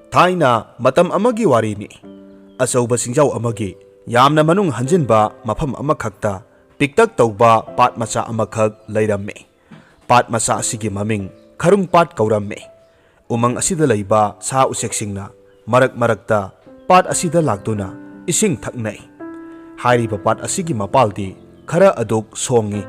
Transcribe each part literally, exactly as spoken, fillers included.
ꯊꯥꯏꯅ ꯃꯇꯝ ꯑꯃꯒꯤ ꯋꯥꯔꯤꯅꯤ꯫ ꯑꯆꯧꯕ ꯆꯤꯡꯖꯥꯎ ꯑꯃꯒꯤ ꯌꯥꯝꯅ ꯃꯅꯨꯡ ꯍꯟꯖꯤꯟꯕ ꯃꯐꯝ ꯑꯃꯈꯛꯇ ꯄꯤꯛꯇꯛ ꯇꯧꯕ ꯄꯥꯠ ꯃꯆꯥ ꯑꯃꯈꯛ ꯂꯩꯔꯝꯃꯤ꯫ ꯄꯥꯠ ꯃꯆꯥ ꯑꯁꯤꯒꯤ ꯃꯃꯤꯡ ꯈꯔꯨꯡ ꯄꯥꯠ ꯀꯧꯔꯝꯃꯤ꯫ ꯎꯃꯪ ꯑꯁꯤꯗ ꯂꯩꯕ ꯁꯥ ꯎꯆꯦꯛꯁꯤꯡꯅ ꯃꯔꯛ ꯃꯔꯛꯇ ꯄꯥꯠ ꯑꯁꯤꯗ ꯂꯥꯛꯇꯨꯅ ꯏꯁꯤꯡ ꯊꯛꯅꯩ꯫ ꯍꯥꯏꯔꯤꯕ ꯄꯥꯠ ꯑꯁꯤꯒꯤ ꯃꯄꯥꯜꯗꯤ ꯈꯔ ꯑꯗꯨꯛ ꯁꯣꯡꯉꯤ꯫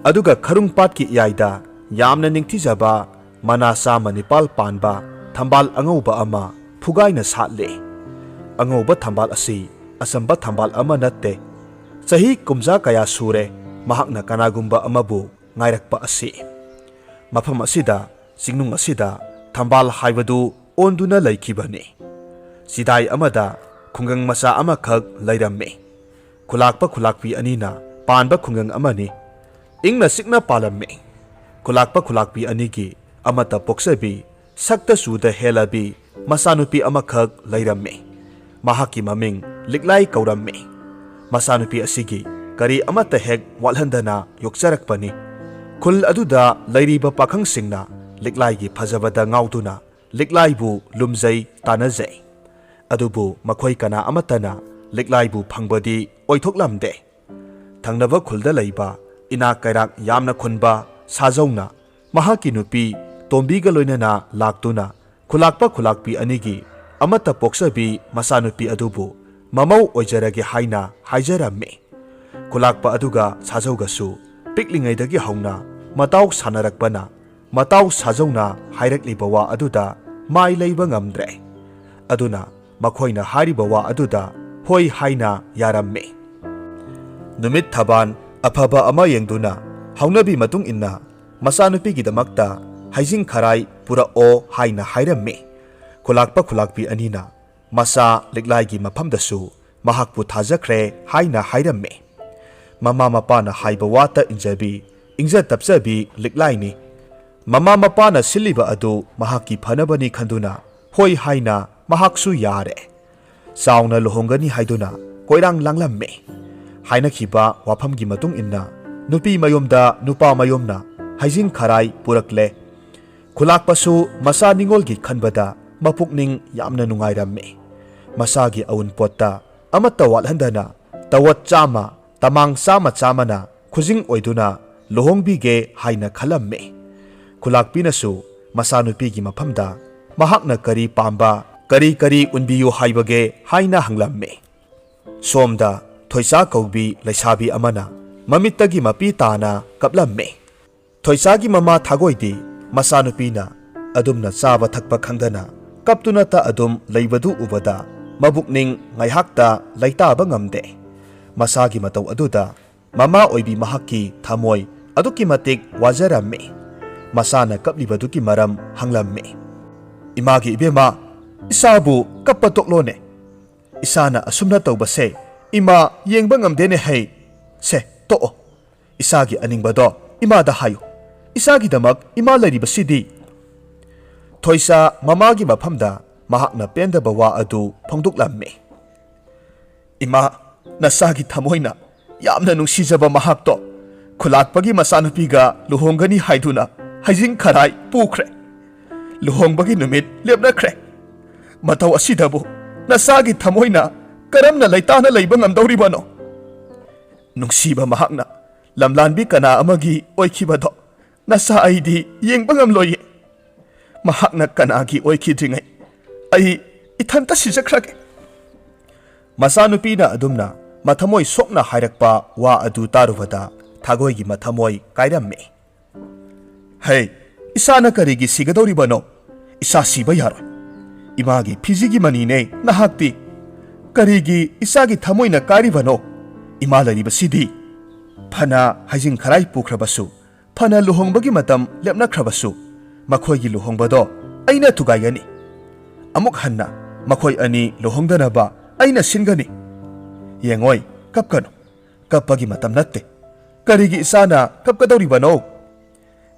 ꯑꯗꯨꯒ ꯈꯔꯨꯡ ꯄꯥꯠꯀꯤ ꯏꯌꯥꯏꯗ ꯌꯥꯝꯅ ꯅꯤꯡꯊꯤꯖꯕ ꯃꯅꯥ ꯆꯥꯝꯃ ꯅꯤꯄꯥꯜ ꯄꯥꯟꯕ ꯊꯝꯕꯥꯜ ꯑꯉꯧꯕ ꯑꯃ ꯐꯨꯒꯥꯏꯅ ꯁꯥꯠꯂꯤ꯫ ꯑꯉꯧꯕ ꯊꯝꯕꯥꯜ ꯑꯁꯤ ꯑꯆꯝꯕ ꯊꯝꯕꯥꯜ ꯑꯃ ꯅꯠꯇꯦ꯫ ꯆꯍꯤ ꯀꯨꯝꯖꯥ ꯀꯌꯥ ꯁꯨꯔꯦ ꯃꯍꯥꯛꯅ ꯀꯅꯥꯒꯨꯝꯕ ꯑꯃꯕꯨ ꯉꯥꯏꯔꯛꯄ ꯑꯁꯤ꯫ ꯃꯐꯝ ꯑꯁꯤꯗ, ꯆꯤꯡꯅꯨꯡ ꯑꯁꯤꯗ ꯊꯝꯕꯥꯜ ꯍꯥꯏꯕꯗꯨ ꯑꯣꯟꯗꯨꯅ ꯂꯩꯈꯤꯕꯅꯤ꯫ ꯆꯤꯗꯥꯏ ꯑꯃꯗ ꯈꯨꯡꯒꯪ ꯃꯆꯥ ꯑꯃꯈꯛ ꯂꯩꯔꯝꯃꯤ꯫ ꯈꯨꯂꯥꯛꯄ ꯈꯨꯂꯥꯛꯄꯤ ꯑꯅꯤꯅ ꯄꯥꯟꯕ ꯈꯨꯡꯒꯪ ꯑꯃꯅꯤ꯫ ꯏꯪꯅ ꯆꯤꯛꯅ ꯄꯥꯜꯂꯝꯃꯤ꯫ ꯈꯨꯂꯥꯛꯄ ꯈꯨꯂꯥꯛꯄꯤ ꯑꯅꯤꯒꯤ ꯑꯃꯠꯇ ꯄꯣꯛꯆꯕꯤ, ꯁꯛꯇ ꯆꯨꯗ ꯍꯦꯜꯂꯕꯤ ꯃꯆꯥꯅꯨꯄꯤ ꯑꯃꯈꯛ ꯂꯩꯔꯝꯃꯤ꯫ ꯃꯍꯥꯛꯀꯤ ꯃꯃꯤꯡ ꯂꯤꯛꯂꯥꯏ ꯀꯧꯔꯝꯃꯤ꯫ ꯃꯆꯥꯅꯨꯄꯤ ꯑꯁꯤꯒꯤ ꯀꯔꯤ ꯑꯃꯠꯇ ꯍꯦꯛ ꯋꯥꯠꯍꯟꯗꯅ ꯌꯣꯛꯆꯔꯛꯄꯅꯤ꯫ ꯈꯨꯜ ꯑꯗꯨꯗ ꯂꯩꯔꯤꯕ ꯄꯥꯈꯪꯁꯤꯡꯅ ꯂꯤꯛꯂꯥꯏꯒꯤ ꯐꯖꯕꯗ ꯉꯥꯎꯗꯨꯅ ꯂꯤꯛꯂꯥꯏꯕꯨ ꯂꯨꯝꯖꯩ, ꯇꯥꯟꯅꯖꯩ꯫ ꯑꯗꯨꯕꯨ ꯃꯈꯣꯏ ꯀꯅꯥ ꯑꯃꯠꯇꯅ ꯂꯤꯛꯂꯥꯏꯕꯨ ꯐꯪꯕꯗꯤ ꯑꯣꯏꯊꯣꯛꯂꯝꯗꯦ꯫ ꯊꯪꯅꯕ ꯈꯨꯜꯗ ꯂꯩꯕ ꯏꯅꯥꯛ ꯀꯩꯔꯥꯛ ꯌꯥꯝꯅ ꯈꯨꯟꯕ ꯁꯥꯖꯧꯅ ꯃꯍꯥꯛꯀꯤ ꯅꯨꯄꯤ ꯇꯣꯝꯕꯤꯒ ꯂꯣꯏꯅꯅ ꯂꯥꯛꯇꯨꯅ ꯈꯨꯂꯥꯛꯄ ꯈꯨꯂꯥꯛꯄꯤ ꯑꯅꯤꯒꯤ ꯑꯃꯠꯇ ꯄꯣꯛꯆꯕꯤ ꯃꯆꯥꯅꯨꯄꯤ ꯑꯗꯨꯕꯨ ꯃꯃꯧ ꯑꯣꯏꯖꯔꯒꯦ ꯍꯥꯏꯅ ꯍꯥꯏꯖꯔꯝꯃꯤ꯫ ꯈꯨꯂꯥꯛꯄ ꯑꯗꯨꯒ ꯁꯥꯖꯧꯒꯁꯨ ꯄꯤꯛꯂꯤꯉꯩꯗꯒꯤ ꯍꯧꯅ ꯃꯇꯥꯎ ꯁꯥꯟꯅꯔꯛꯄꯅ ꯃꯇꯥꯎ ꯁꯥꯖꯧꯅ ꯍꯥꯏꯔꯛꯂꯤꯕ ꯋꯥ ꯑꯗꯨꯗ ꯃꯥꯏ ꯂꯩꯕ ꯉꯝꯗ꯭ꯔꯦ꯫ ꯑꯗꯨꯅ ꯃꯈꯣꯏꯅ ꯍꯥꯏꯔꯤꯕ ꯋꯥ ꯑꯗꯨꯗ ꯍꯣꯏ ꯍꯥꯏꯅ ꯌꯥꯔꯝꯃꯤ꯫ ꯅꯨꯃꯤꯠ ꯊꯕꯥꯟ ꯑꯐꯕ ꯑꯃ ꯌꯦꯡꯗꯨꯅ ꯍꯧꯅꯕꯤ ꯃꯇꯨꯡ ꯏꯟꯅ ꯃꯆꯥꯅꯨꯄꯤꯒꯤꯗꯃꯛꯇ ꯍꯩꯖꯤꯡ ꯈꯔꯥꯏ ꯄꯨꯔꯛꯑꯣ ꯍꯥꯏꯅ ꯍꯥꯏꯔꯝꯃꯤ꯫ ꯈꯨꯂꯥꯛꯄ ꯈꯨꯂꯥꯛꯄꯤ ꯑꯅꯤꯅ ꯃꯆꯥ ꯂꯤꯛꯂꯥꯏꯒꯤ ꯃꯐꯝꯗꯁꯨ ꯃꯍꯥꯛꯄꯨ ꯊꯥꯖꯈ꯭ꯔꯦ ꯍꯥꯏꯅ ꯍꯥꯏꯔꯝꯃꯤ꯫ ꯃꯃꯥ ꯃꯄꯥꯅ ꯍꯥꯏꯕ ꯋꯥꯇ ꯏꯟꯖꯕꯤ, ꯏꯪꯖ ꯇꯞꯆꯕꯤ ꯂꯤꯛꯂꯥꯏꯅꯤ꯫ ꯃꯃꯥ ꯃꯄꯥꯅ ꯁꯤꯜꯂꯤꯕ ꯑꯗꯨ ꯃꯍꯥꯛꯀꯤ ꯐꯅꯕꯅꯤ ꯈꯟꯗꯨꯅ ꯍꯣꯏ ꯍꯥꯏꯅ ꯃꯍꯥꯛꯁꯨ ꯌꯥꯔꯦ꯫ ꯆꯥꯎꯅ ꯂꯨꯍꯣꯡꯒꯅꯤ ꯍꯥꯏꯗꯨꯅ ꯀꯣꯏꯔꯥꯡ ꯂꯥꯡꯂꯝꯃꯤ꯫ ꯍꯥꯏꯅꯈꯤꯕ ꯋꯥꯐꯝꯒꯤ ꯃꯇꯨꯡ ꯏꯟꯅ ꯅꯨꯄꯤ ꯃꯌꯨꯝꯗ ꯅꯨꯄꯥ ꯃꯌꯨꯝꯅ ꯍꯩꯖꯤꯡ ꯈꯔꯥꯏ ꯄꯨꯔꯛꯂꯦ꯫ ꯈꯨꯂꯥꯛꯄꯁꯨ ꯃꯆꯥ ꯅꯤꯉꯣꯜꯒꯤ ꯈꯟꯕꯗ ꯃꯄꯨꯛꯅꯤꯡ ꯌꯥꯝꯅ ꯅꯨꯡꯉꯥꯏꯔꯝꯃꯤ꯫ ꯃꯁꯥꯒꯤ ꯑꯎꯟꯄꯣꯠꯇ ꯑꯃꯠꯇ ꯋꯥꯠꯍꯟꯗꯅ ꯇꯋꯠ ꯆꯥꯝꯃ, ꯇꯃꯥꯡ ꯆꯥꯝꯃ ꯆꯥꯝꯃꯅ ꯈꯨꯖꯤꯡ ꯑꯣꯏꯗꯨꯅ ꯂꯨꯍꯣꯡꯕꯤꯒꯦ ꯍꯥꯏꯅ ꯈꯜꯂꯝꯃꯤ꯫ ꯈꯨꯂꯥꯛꯄꯤꯅꯁꯨ ꯃꯆꯥꯅꯨꯄꯤꯒꯤ ꯃꯐꯝꯗ ꯃꯍꯥꯛꯅ ꯀꯔꯤ ꯄꯥꯝꯕ, ꯀꯔꯤ ꯀꯔꯤ ꯎꯟꯕꯤꯌꯨ ꯍꯥꯏꯕꯒꯦ ꯍꯥꯏꯅ ꯍꯪꯂꯝꯃꯤ꯫ ꯁꯣꯝꯗ ꯊꯣꯏꯆꯥ ꯀꯧꯕꯤ ꯂꯩꯁꯥꯕꯤ ꯑꯃꯅ ꯃꯃꯤꯠꯇꯒꯤ ꯃꯄꯤ ꯇꯥꯅ ꯀꯞꯂꯝꯃꯤ꯫ ꯊꯣꯏꯆꯥꯒꯤ ꯃꯃꯥ ꯊꯥꯒꯣꯏꯗꯤ ꯃꯆꯥꯅꯨꯄꯤꯅ ꯑꯗꯨꯝꯅ ꯆꯥꯕ ꯊꯛꯄ ꯈꯪꯗꯅ ꯀꯞꯇꯨꯅꯇ ꯑꯗꯨꯝ ꯂꯩꯕꯗꯨ ꯎꯕꯗ ꯃꯕꯨꯛꯅꯤꯡ ꯉꯥꯏꯍꯥꯛꯇ ꯂꯩꯇꯥꯕ ꯉꯝꯗꯦ꯫ ꯃꯁꯥꯒꯤ ꯃꯇꯧ ꯑꯗꯨꯗ ꯃꯃꯥ ꯑꯣꯏꯕꯤ ꯃꯍꯥꯛꯀꯤ ꯊꯃꯣꯏ ꯑꯗꯨꯛꯀꯤ ꯃꯇꯤꯛ ꯋꯥꯖꯔꯝꯃꯤ꯫ ꯃꯆꯥꯅ ꯀꯞꯂꯤꯕꯗꯨꯒꯤ ꯃꯔꯝ ꯍꯪꯂꯝꯃꯤ꯫ "ꯏꯃꯥꯒꯤ ꯏꯕꯦꯝꯃ, ꯏꯆꯥꯕꯨ ꯀꯞꯄ ꯇꯣꯛꯂꯣꯅꯦ꯫ ꯏꯆꯥꯅ ꯑꯁꯨꯝꯅ ꯇꯧꯕꯁꯦ ꯏꯃꯥ ꯌꯦꯡꯕ ꯉꯝꯗꯦꯅꯦ ꯍꯩ꯫ ꯁꯦ, ꯇꯣꯛꯑꯣ꯫ ꯏꯆꯥꯒꯤ ꯑꯅꯤꯡꯕꯗꯣ ꯏꯃꯥꯗ ꯍꯥꯏꯌꯨ꯫ ꯏꯆꯥꯒꯤꯗꯃꯛ ꯏꯃꯥ ꯂꯩꯔꯤꯕꯁꯤꯗꯤ꯫" ꯊꯣꯏꯁꯥ ꯃꯃꯥꯒꯤ ꯃꯐꯝꯗ ꯃꯍꯥꯛꯅ ꯄꯦꯟꯗꯕ ꯋꯥ ꯑꯗꯨ ꯐꯣꯡꯗꯣꯛꯂꯝꯃꯤ꯫ "ꯏꯃꯥ, ꯅꯆꯥꯒꯤ ꯊꯃꯣꯏꯅ ꯌꯥꯝꯅ ꯅꯨꯡꯁꯤꯖꯕ ꯃꯍꯥꯛꯇꯣ ꯈꯨꯂꯥꯛꯄꯒꯤ ꯃꯆꯥꯅꯨꯄꯤꯒ ꯂꯨꯍꯣꯡꯒꯅꯤ ꯍꯥꯏꯗꯨꯅ ꯍꯩꯖꯤꯡ ꯈꯔꯥꯏ ꯄꯨꯈ꯭ꯔꯦ꯫ ꯂꯨꯍꯣꯡꯕꯒꯤ ꯅꯨꯃꯤꯠ ꯂꯦꯞꯅꯈ꯭ꯔꯦ꯫ ꯃꯇꯧ ꯑꯁꯤꯗꯕꯨ ꯅꯆꯥꯒꯤ ꯊꯃꯣꯏꯅ ꯀꯔꯝꯅ ꯂꯩꯇꯥꯅ ꯂꯩꯕ ꯉꯝꯗꯧꯔꯤꯕꯅꯣ? ꯅꯨꯡꯁꯤꯕ ꯃꯍꯥꯛꯅ ꯂꯝꯂꯥꯟꯕꯤ ꯀꯅꯥ ꯑꯃꯒꯤ ꯑꯣꯏꯈꯤꯕꯗꯣ ꯅꯆꯥ ꯑꯩꯗꯤ ꯌꯦꯡꯕ ꯉꯝꯂꯣꯏꯌꯦ꯫ ꯃꯍꯥꯛꯅ ꯀꯅꯥꯒꯤ ꯑꯣꯏꯈꯤꯗ꯭ꯔꯤꯉꯩ ꯑꯩ ꯏꯊꯟꯇ ꯁꯤꯖꯈ꯭ꯔꯒꯦ꯫" ꯃꯆꯥꯅꯨꯄꯤꯅ ꯑꯗꯨꯝꯅ ꯃꯊꯃꯣꯏ ꯁꯣꯛꯅ ꯍꯥꯏꯔꯛꯄ ꯋꯥ ꯑꯗꯨ ꯇꯥꯔꯨꯕꯗ ꯊꯥꯒꯣꯏꯒꯤ ꯃꯊꯃꯣꯏ ꯀꯥꯏꯔꯝꯃꯤ꯫ "ꯍꯩ, ꯏꯆꯥꯅ ꯀꯔꯤꯒꯤ ꯁꯤꯒꯗꯧꯔꯤꯕꯅꯣ? ꯏꯆꯥ ꯁꯤꯕ ꯌꯥꯔꯣꯏ꯫ ꯏꯃꯥꯒꯤ ꯐꯤꯖꯤꯒꯤ ꯃꯅꯤꯅꯦ ꯅꯍꯥꯛꯇꯤ꯫ ꯀꯔꯤꯒꯤ ꯏꯆꯥꯒꯤ ꯊꯃꯣꯏꯅ ꯀꯥꯏꯔꯤꯕꯅꯣ? ꯏꯃꯥ ꯂꯩꯔꯤꯕꯁꯤꯗꯤ꯫ ꯐꯅ ꯍꯩꯖꯤꯡ ꯈꯔꯥꯏ ꯄꯨꯈ꯭ꯔꯕꯁꯨ, ꯐꯅ ꯂꯨꯍꯣꯡꯕꯒꯤ ꯃꯇꯝ ꯂꯦꯞꯅꯈ꯭ꯔꯕꯁꯨ, ꯃꯈꯣꯏꯒꯤ ꯂꯨꯍꯣꯡꯕꯗꯣ ꯑꯩꯅ ꯊꯨꯒꯥꯏꯒꯅꯤ꯫ ꯑꯃꯨꯛ ꯍꯟꯅ ꯃꯈꯣꯏ ꯑꯅꯤ ꯂꯨꯍꯣꯡꯗꯅꯕ ꯑꯩꯅ ꯁꯤꯟꯒꯅꯤ꯫ ꯌꯦꯡꯉꯣꯏ, ꯀꯞꯀꯅꯨ꯫ ꯀꯞꯄꯒꯤ ꯃꯇꯝ ꯅꯠꯇꯦ꯫ ꯀꯔꯤꯒꯤ ꯏꯆꯥꯅ ꯀꯞꯀꯗꯧꯔꯤꯕꯅꯣ?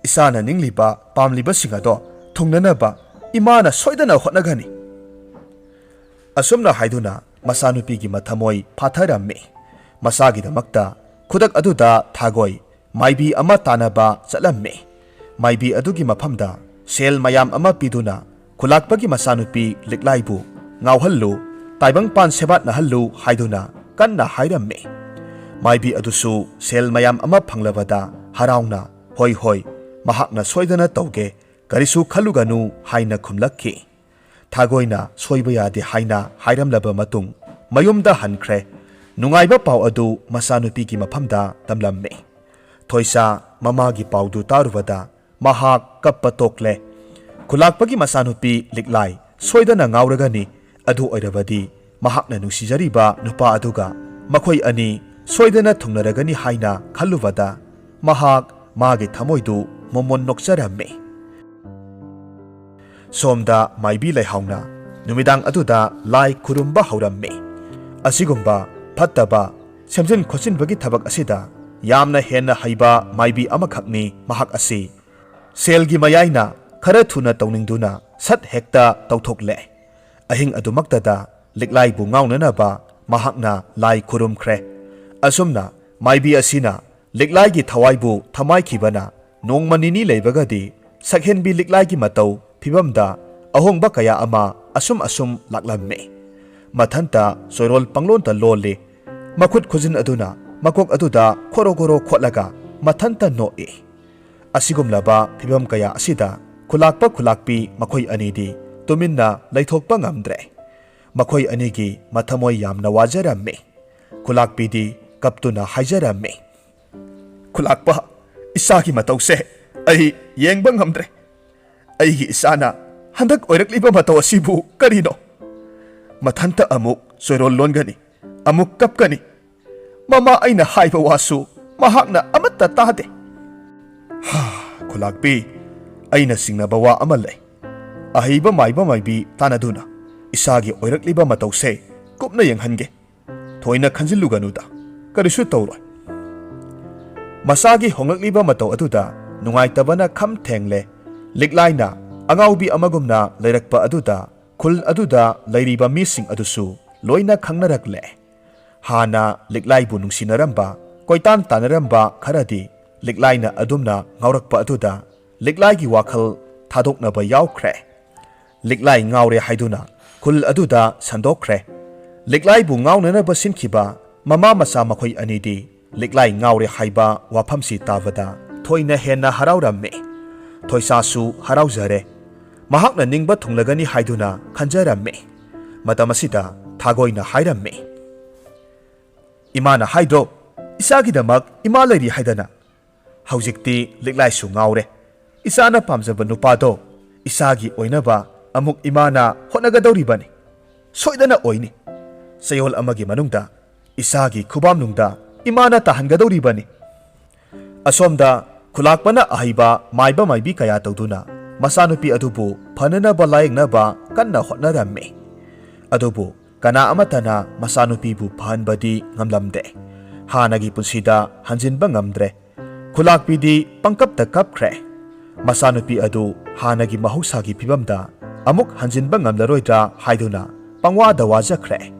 ꯏꯆꯥꯅ ꯅꯤꯡꯂꯤꯕ ꯄꯥꯝꯂꯤꯕꯁꯤꯡ ꯑꯗꯣ ꯊꯨꯡꯅꯅꯕ ꯏꯃꯥꯅ ꯁꯣꯏꯗꯅ ꯍꯣꯠꯅꯒꯅꯤ꯫" ꯑꯁꯨꯝꯅ ꯍꯥꯏꯗꯨꯅ ꯃꯆꯥꯅꯨꯄꯤꯒꯤ ꯃꯊꯃꯣꯏ ꯐꯥꯊꯔꯝꯃꯤ꯫ ꯃꯆꯥꯒꯤꯗꯃꯛꯇ ꯈꯨꯗꯛ ꯑꯗꯨꯗ ꯊꯥꯒꯣꯏ ꯃꯥꯏꯕꯤ ꯑꯃ ꯇꯥꯟꯅꯕ ꯆꯠꯂꯝꯃꯤ꯫ ꯃꯥꯏꯕꯤ ꯑꯗꯨꯒꯤ ꯃꯐꯝꯗ ꯁꯦꯜ ꯃꯌꯥꯝ ꯑꯃ ꯄꯤꯗꯨꯅ ꯈꯨꯂꯥꯛꯄꯒꯤ ꯃꯆꯥꯅꯨꯄꯤ ꯂꯤꯛꯂꯥꯏꯕꯨ ꯉꯥꯎꯍꯜꯂꯨ, ꯇꯥꯏꯕꯪꯄꯥꯟ ꯁꯦꯕꯥꯠꯅꯍꯜꯂꯨ ꯍꯥꯏꯗꯨꯅ ꯀꯟꯅ ꯍꯥꯏꯔꯝꯃꯤ꯫ ꯃꯥꯏꯕꯤ ꯑꯗꯨꯁꯨ ꯁꯦꯜ ꯃꯌꯥꯝ ꯑꯃ ꯐꯪꯂꯕꯗ ꯍꯔꯥꯎꯅ, "ꯍꯣꯏ, ꯍꯣꯏ, ꯃꯍꯥꯛꯅ ꯁꯣꯏꯗꯅ ꯇꯧꯒꯦ, ꯀꯔꯤꯁꯨ ꯈꯜꯂꯨꯒꯅꯨ" ꯍꯥꯏꯅ ꯈꯨꯝꯂꯛꯈꯤ꯫ ꯊꯥꯒꯣꯏꯅ ꯁꯣꯏꯕ ꯌꯥꯗꯦ ꯍꯥꯏꯅ ꯍꯥꯏꯔꯝꯂꯕ ꯃꯇꯨꯡ ꯃꯌꯨꯝꯗ ꯍꯟꯈ꯭ꯔꯦ꯫ ꯅꯨꯡꯉꯥꯏꯕ ꯄꯥꯎ ꯑꯗꯨ ꯃꯆꯥꯅꯨꯄꯤꯒꯤ ꯃꯐꯝꯗ ꯇꯝꯂꯝꯃꯤ꯫ ꯊꯣꯏꯁꯥ ꯃꯃꯥꯒꯤ ꯄꯥꯎꯗꯨ ꯇꯥꯔꯨꯕꯗ ꯃꯍꯥꯛ ꯀꯞꯄ ꯇꯣꯛꯂꯦ꯫ ꯈꯨꯂꯥꯛꯄꯒꯤ ꯃꯆꯥꯅꯨꯄꯤ ꯂꯤꯛꯂꯥꯏ ꯁꯣꯏꯗꯅ ꯉꯥꯎꯔꯒꯅꯤ꯫ ꯑꯗꯨ ꯑꯣꯏꯔꯕꯗꯤ ꯃꯍꯥꯛꯅ ꯅꯨꯡꯁꯤꯖꯔꯤꯕ ꯅꯨꯄꯥ ꯑꯗꯨꯒ ꯃꯈꯣꯏ ꯑꯅꯤ ꯁꯣꯏꯗꯅ ꯊꯨꯡꯅꯔꯒꯅꯤ ꯍꯥꯏꯅ ꯈꯜꯂꯨꯕꯗ ꯃꯍꯥꯛ ꯃꯥꯒꯤ ꯊꯃꯣꯏꯗꯨ ꯃꯣꯃꯣꯟ ꯅꯣꯛꯆꯔꯝꯃꯤ꯫ ꯁꯣꯝꯗ ꯃꯥꯏꯕꯤ ꯂꯩꯍꯥꯎꯅ ꯅꯨꯃꯤꯗꯥꯡ ꯑꯗꯨꯗ ꯂꯥꯏ ꯈꯨꯔꯨꯝꯕ ꯍꯧꯔꯝꯃꯤ꯫ ꯑꯁꯤꯒꯨꯝꯕ ꯐꯠꯇꯕ ꯁꯦꯝꯖꯤꯟ ꯈꯣꯠꯆꯤꯟꯕꯒꯤ ꯊꯕꯛ ꯑꯁꯤꯗ ꯌꯥꯝꯅ ꯍꯦꯟꯅ ꯍꯩꯕ ꯃꯥꯏꯕꯤ ꯑꯃꯈꯛꯅꯤ ꯃꯍꯥꯛ ꯑꯁꯤ꯫ ꯁꯦꯜꯒꯤ ꯃꯌꯥꯏꯅ ꯈꯔ ꯊꯨꯅ ꯇꯧꯅꯤꯡꯗꯨꯅ ꯁꯠ ꯍꯦꯛꯇ ꯇꯧꯊꯣꯛꯂꯦ꯫ ꯑꯍꯤꯡ ꯑꯗꯨꯃꯛꯇꯗ ꯂꯤꯛꯂꯥꯏꯕꯨ ꯉꯥꯎꯅꯅꯕ ꯃꯍꯥꯛꯅ ꯂꯥꯏ ꯈꯨꯔꯨꯝꯈ꯭ꯔꯦ꯫ ꯑꯁꯨꯝꯅ ꯃꯥꯏꯕꯤ ꯑꯁꯤꯅ ꯂꯤꯛꯂꯥꯏꯒꯤ ꯊꯋꯥꯏꯕꯨ ꯊꯃꯥꯏꯈꯤꯕꯅ ꯅꯣꯡꯃ ꯅꯤꯅꯤ ꯂꯩꯕꯒꯗꯤ ꯁꯛꯍꯦꯟꯕꯤ ꯂꯤꯛꯂꯥꯏꯒꯤ ꯃꯇꯧ ꯐꯤꯕꯝꯗ ꯑꯍꯣꯡꯕ ꯀꯌꯥ ꯑꯃ ꯑꯁꯨꯝ ꯑꯁꯨꯝ ꯂꯥꯛꯂꯝꯃꯤ꯫ ꯃꯊꯟꯇ ꯆꯣꯏꯔꯣꯜ ꯄꯪꯂꯣꯟꯇ ꯂꯣꯜꯂꯤ꯫ ꯃꯈꯨꯠ ꯈꯨꯖꯤꯟ ꯑꯗꯨꯅ ꯃꯀꯣꯛ ꯑꯗꯨꯗ ꯈꯣꯔꯣ ꯈꯣꯔꯣ ꯈꯣꯠꯂꯒ ꯃꯊꯟꯇ ꯅꯣꯛꯏ꯫ ꯑꯁꯤꯒꯨꯝꯂꯕ ꯐꯤꯕꯝ ꯀꯌꯥ ꯑꯁꯤꯗ ꯈꯨꯂꯥꯛꯄ ꯈꯨꯂꯥꯛꯄꯤ ꯃꯈꯣꯏ ꯑꯅꯤꯗꯤ ꯇꯨꯃꯤꯟꯅ ꯂꯩꯊꯣꯛꯄ ꯉꯝꯗ꯭ꯔꯦ꯫ ꯃꯈꯣꯏ ꯑꯅꯤꯒꯤ ꯃꯊꯃꯣꯏ ꯌꯥꯝꯅ ꯋꯥꯖꯔꯝꯃꯤ꯫ ꯈꯨꯂꯥꯛꯄꯤꯗꯤ ꯀꯞꯇꯨꯅ ꯍꯥꯏꯖꯔꯝꯃꯤ, "ꯈꯨꯂꯥꯛꯄ, ꯏꯆꯥꯒꯤ ꯃꯇꯧꯁꯦ ꯑꯩ ꯌꯦꯡꯕ ꯉꯝꯗ꯭ꯔꯦ꯫ ꯑꯩꯒꯤ ꯏꯆꯥꯅ ꯍꯟꯗꯛ ꯑꯣꯏꯔꯛꯂꯤꯕ ꯃꯇꯧ ꯑꯁꯤꯕꯨ ꯀꯔꯤꯅꯣ? ꯃꯊꯟꯇ ꯑꯃꯨꯛ ꯆꯣꯏꯔꯣꯜ ꯂꯣꯟꯒꯅꯤ, ꯑꯃꯨꯛ ꯀꯞꯀꯅꯤ꯫ ꯃꯃꯥ ꯑꯩꯅ ꯍꯥꯏꯕ ꯋꯥꯁꯨ ꯃꯍꯥꯛꯅ ꯑꯃꯠꯇ ꯇꯥꯗꯦ꯫ ꯍꯥ, ꯈꯨꯂꯥꯛꯄꯤ, ꯑꯩꯅ ꯆꯤꯡꯅꯕ ꯋꯥ ꯑꯃ ꯂꯩ꯫ ꯑꯍꯩꯕ ꯃꯥꯏꯕ ꯃꯥꯏꯕꯤ ꯇꯥꯟꯅꯗꯨꯅ ꯏꯆꯥꯒꯤ ꯑꯣꯏꯔꯛꯂꯤꯕ ꯃꯇꯧꯁꯦ ꯀꯨꯞꯅ ꯌꯦꯡꯍꯟꯒꯦ꯫ ꯊꯣꯏꯅ ꯈꯟꯖꯤꯜꯂꯨꯒꯅꯨꯗ, ꯀꯔꯤꯁꯨ ꯇꯧꯔꯣꯏ꯫" ꯃꯆꯥꯒꯤ ꯍꯣꯡꯂꯛꯂꯤꯕ ꯃꯇꯧ ꯑꯗꯨꯗ ꯅꯨꯡꯉꯥꯏꯇꯕꯅ ꯈꯝ ꯊꯦꯡꯂꯦ꯫ ꯂꯤꯛꯂꯥꯏꯅ ꯑꯉꯥꯎꯕꯤ ꯑꯃꯒꯨꯝꯅ ꯂꯩꯔꯛꯄ ꯑꯗꯨꯗ ꯈꯨꯜ ꯑꯗꯨꯗ ꯂꯩꯔꯤꯕ ꯃꯤꯁꯤꯡ ꯑꯗꯨꯁꯨ ꯂꯣꯏꯅ ꯈꯪꯅꯔꯛꯂꯦ꯫ ꯍꯥꯟꯅ ꯂꯤꯛꯂꯥꯏꯕꯨ ꯅꯨꯡꯁꯤꯅꯔꯝꯕ, ꯀꯣꯏꯇꯥꯟ ꯇꯥꯟꯅꯔꯝꯕ ꯈꯔꯗꯤ ꯂꯤꯛꯂꯥꯏꯅ ꯑꯗꯨꯝꯅ ꯉꯥꯎꯔꯛꯄ ꯑꯗꯨꯗ ꯂꯤꯛꯂꯥꯏꯒꯤ ꯋꯥꯈꯜ ꯊꯥꯗꯣꯛꯅꯕ ꯌꯥꯎꯈ꯭ꯔꯦ꯫ ꯂꯤꯛꯂꯥꯏ ꯉꯥꯎꯔꯦ ꯍꯥꯏꯗꯨꯅ ꯈꯨꯜ ꯑꯗꯨꯗ ꯁꯟꯗꯣꯛꯈ꯭ꯔꯦ꯫ ꯂꯤꯛꯂꯥꯏꯕꯨ ꯉꯥꯎꯅꯅꯕ ꯁꯤꯟꯈꯤꯕ ꯃꯃꯥ ꯃꯆꯥ ꯃꯈꯣꯏ ꯑꯅꯤꯗꯤ ꯂꯤꯛꯂꯥꯏ ꯉꯥꯎꯔꯦ ꯍꯥꯏꯕ ꯋꯥꯐꯝꯁꯤ ꯇꯥꯕꯗ ꯊꯣꯏꯅ ꯍꯦꯟꯅ ꯍꯔꯥꯎꯔꯝꯃꯤ꯫ ꯊꯣꯏꯁꯥꯁꯨ ꯍꯔꯥꯎꯖꯔꯦ꯫ ꯃꯍꯥꯛꯅ ꯅꯤꯡꯕ ꯊꯨꯡꯂꯒꯅꯤ ꯍꯥꯏꯗꯨꯅ ꯈꯟꯖꯔꯝꯃꯤ꯫ ꯃꯇꯝ ꯑꯁꯤꯗ ꯊꯥꯒꯣꯏꯅ ꯍꯥꯏꯔꯝꯃꯤ, "ꯏꯃꯥꯅ ꯍꯥꯏꯗ꯭ꯔꯣ, ꯏꯆꯥꯒꯤꯗꯃꯛ ꯏꯃꯥ ꯂꯩꯔꯤ ꯍꯥꯏꯗꯅ? ꯍꯧꯖꯤꯛꯇꯤ ꯂꯤꯛꯂꯥꯏꯁꯨ ꯉꯥꯎꯔꯦ꯫ ꯏꯆꯥꯅ ꯄꯥꯝꯖꯕ ꯅꯨꯄꯥꯗꯣ ꯏꯆꯥꯒꯤ ꯑꯣꯏꯅꯕ ꯑꯃꯨꯛ ꯏꯃꯥꯅ ꯍꯣꯠꯅꯒꯗꯧꯔꯤꯕꯅꯤ꯫ ꯁꯣꯏꯗꯅ ꯑꯣꯏꯅꯤ꯫ ꯆꯌꯣꯜ ꯑꯃꯒꯤ ꯃꯅꯨꯡꯗ ꯏꯆꯥꯒꯤ ꯈꯨꯕꯥꯝꯅꯨꯡꯗ ꯏꯃꯥꯅ ꯇꯥꯍꯟꯒꯗꯧꯔꯤꯕꯅꯤ꯫" ꯑꯁꯣꯝꯗ ꯈꯨꯂꯥꯛꯄꯅ ꯑꯍꯩꯕ ꯃꯥꯏꯕ ꯃꯥꯏꯕꯤ ꯀꯌꯥ ꯇꯧꯗꯨꯅ ꯃꯆꯥꯅꯨꯄꯤ ꯑꯗꯨꯕꯨ ꯐꯅꯅꯕ ꯂꯥꯌꯦꯡꯅꯕ ꯀꯟꯅ ꯍꯣꯠꯅꯔꯝꯃꯤ꯫ ꯑꯗꯨꯕꯨ ꯀꯅꯥ ꯑꯃꯠꯇꯅ ꯃꯆꯥꯅꯨꯄꯤꯕꯨ ꯐꯍꯟꯕꯗꯤ ꯉꯝꯂꯝꯗꯦ꯫ ꯍꯥꯟꯅꯒꯤ ꯄꯨꯟꯁꯤꯗ ꯍꯟꯖꯤꯟꯕ ꯉꯝꯗ꯭ꯔꯦ꯫ ꯈꯨꯂꯥꯛꯄꯤꯗꯤ ꯄꯪꯀꯞꯇ ꯀꯞꯈ꯭ꯔꯦ꯫ ꯃꯆꯥꯅꯨꯄꯤ ꯑꯗꯨ ꯍꯥꯟꯅꯒꯤ ꯃꯍꯧꯁꯥꯒꯤ ꯐꯤꯕꯝꯗ ꯑꯃꯨꯛ ꯍꯟꯖꯤꯟꯕ ꯉꯝꯂꯔꯣꯏꯗ꯭ꯔꯥ ꯍꯥꯏꯗꯨꯅ ꯄꯪꯋꯥꯗ ꯋꯥꯖꯈ꯭ꯔꯦ꯫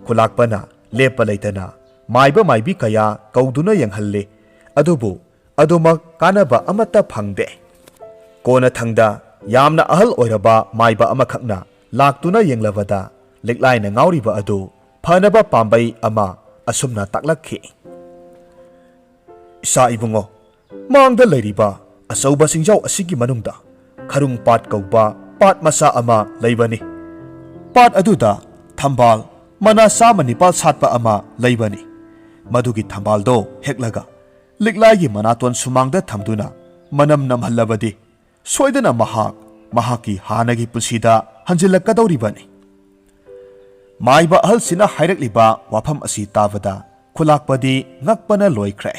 ꯈꯨꯂꯥꯛꯄꯅ ꯂꯦꯞꯄ ꯂꯩꯇꯅ ꯃꯥꯏꯕ ꯃꯥꯏꯕꯤ ꯀꯌꯥ ꯀꯧꯗꯨꯅ ꯌꯦꯡꯍꯜꯂꯤ꯫ ꯑꯗꯨꯕꯨ ꯑꯗꯨꯃꯛ ꯀꯥꯟꯅꯕ ꯑꯃꯠꯇ ꯐꯪꯗꯦ꯫ ꯀꯣꯟꯅꯊꯪꯗ ꯌꯥꯝꯅ ꯑꯍꯜ ꯑꯣꯏꯔꯕ ꯃꯥꯏꯕ ꯑꯃꯈꯛꯅ ꯂꯥꯛꯇꯨꯅ ꯌꯦꯡꯂꯕꯗ ꯂꯤꯛꯂꯥꯏꯅ ꯉꯥꯎꯔꯤꯕ ꯑꯗꯨ ꯐꯅꯕ ꯄꯥꯝꯕꯩ ꯑꯃ ꯑꯁꯨꯝꯅ ꯇꯥꯛꯂꯛꯈꯤ꯫ "ꯏꯆꯥ ꯏꯕꯨꯡꯉꯣ, ꯃꯥꯡꯗ ꯂꯩꯔꯤꯕ ꯑꯆꯧꯕ ꯆꯤꯡꯖꯥꯎ ꯑꯁꯤꯒꯤ ꯃꯅꯨꯡꯗ ꯈꯔꯨꯡ ꯄꯥꯠ ꯀꯧꯕ ꯄꯥꯠ ꯃꯆꯥ ꯑꯃ ꯂꯩꯕꯅꯤ꯫ ꯄꯥꯠ ꯑꯗꯨꯗ ꯊꯝꯕꯥꯜ ꯃꯅꯥ ꯆꯥꯝꯃ ꯅꯤꯄꯥꯜ ꯁꯥꯠꯄ ꯑꯃ ꯂꯩꯕꯅꯤ꯫ ꯃꯗꯨꯒꯤ ꯊꯝꯕꯥꯜꯗꯣ ꯍꯦꯛꯂꯒ ꯂꯤꯛꯂꯥꯏꯒꯤ ꯃꯅꯥꯇꯣꯟ ꯁꯨꯃꯥꯡꯗ ꯊꯝꯗꯨꯅ ꯃꯅꯝ ꯅꯝꯍꯜꯂꯕꯗꯤ ꯁꯣꯏꯗꯅ ꯃꯍꯥꯛ ꯃꯍꯥꯛꯀꯤ ꯍꯥꯟꯅꯒꯤ ꯄꯨꯟꯁꯤꯗ ꯍꯟꯖꯤꯜꯂꯛꯀꯗꯧꯔꯤꯕꯅꯤ꯫" ꯃꯥꯏꯕ ꯑꯍꯜꯁꯤꯅ ꯍꯥꯏꯔꯛꯂꯤꯕ ꯋꯥꯐꯝ ꯑꯁꯤ ꯇꯥꯕꯗ ꯈꯨꯂꯥꯛꯄꯗꯤ ꯉꯛꯄꯅ ꯂꯣꯏꯈ꯭ꯔꯦ꯫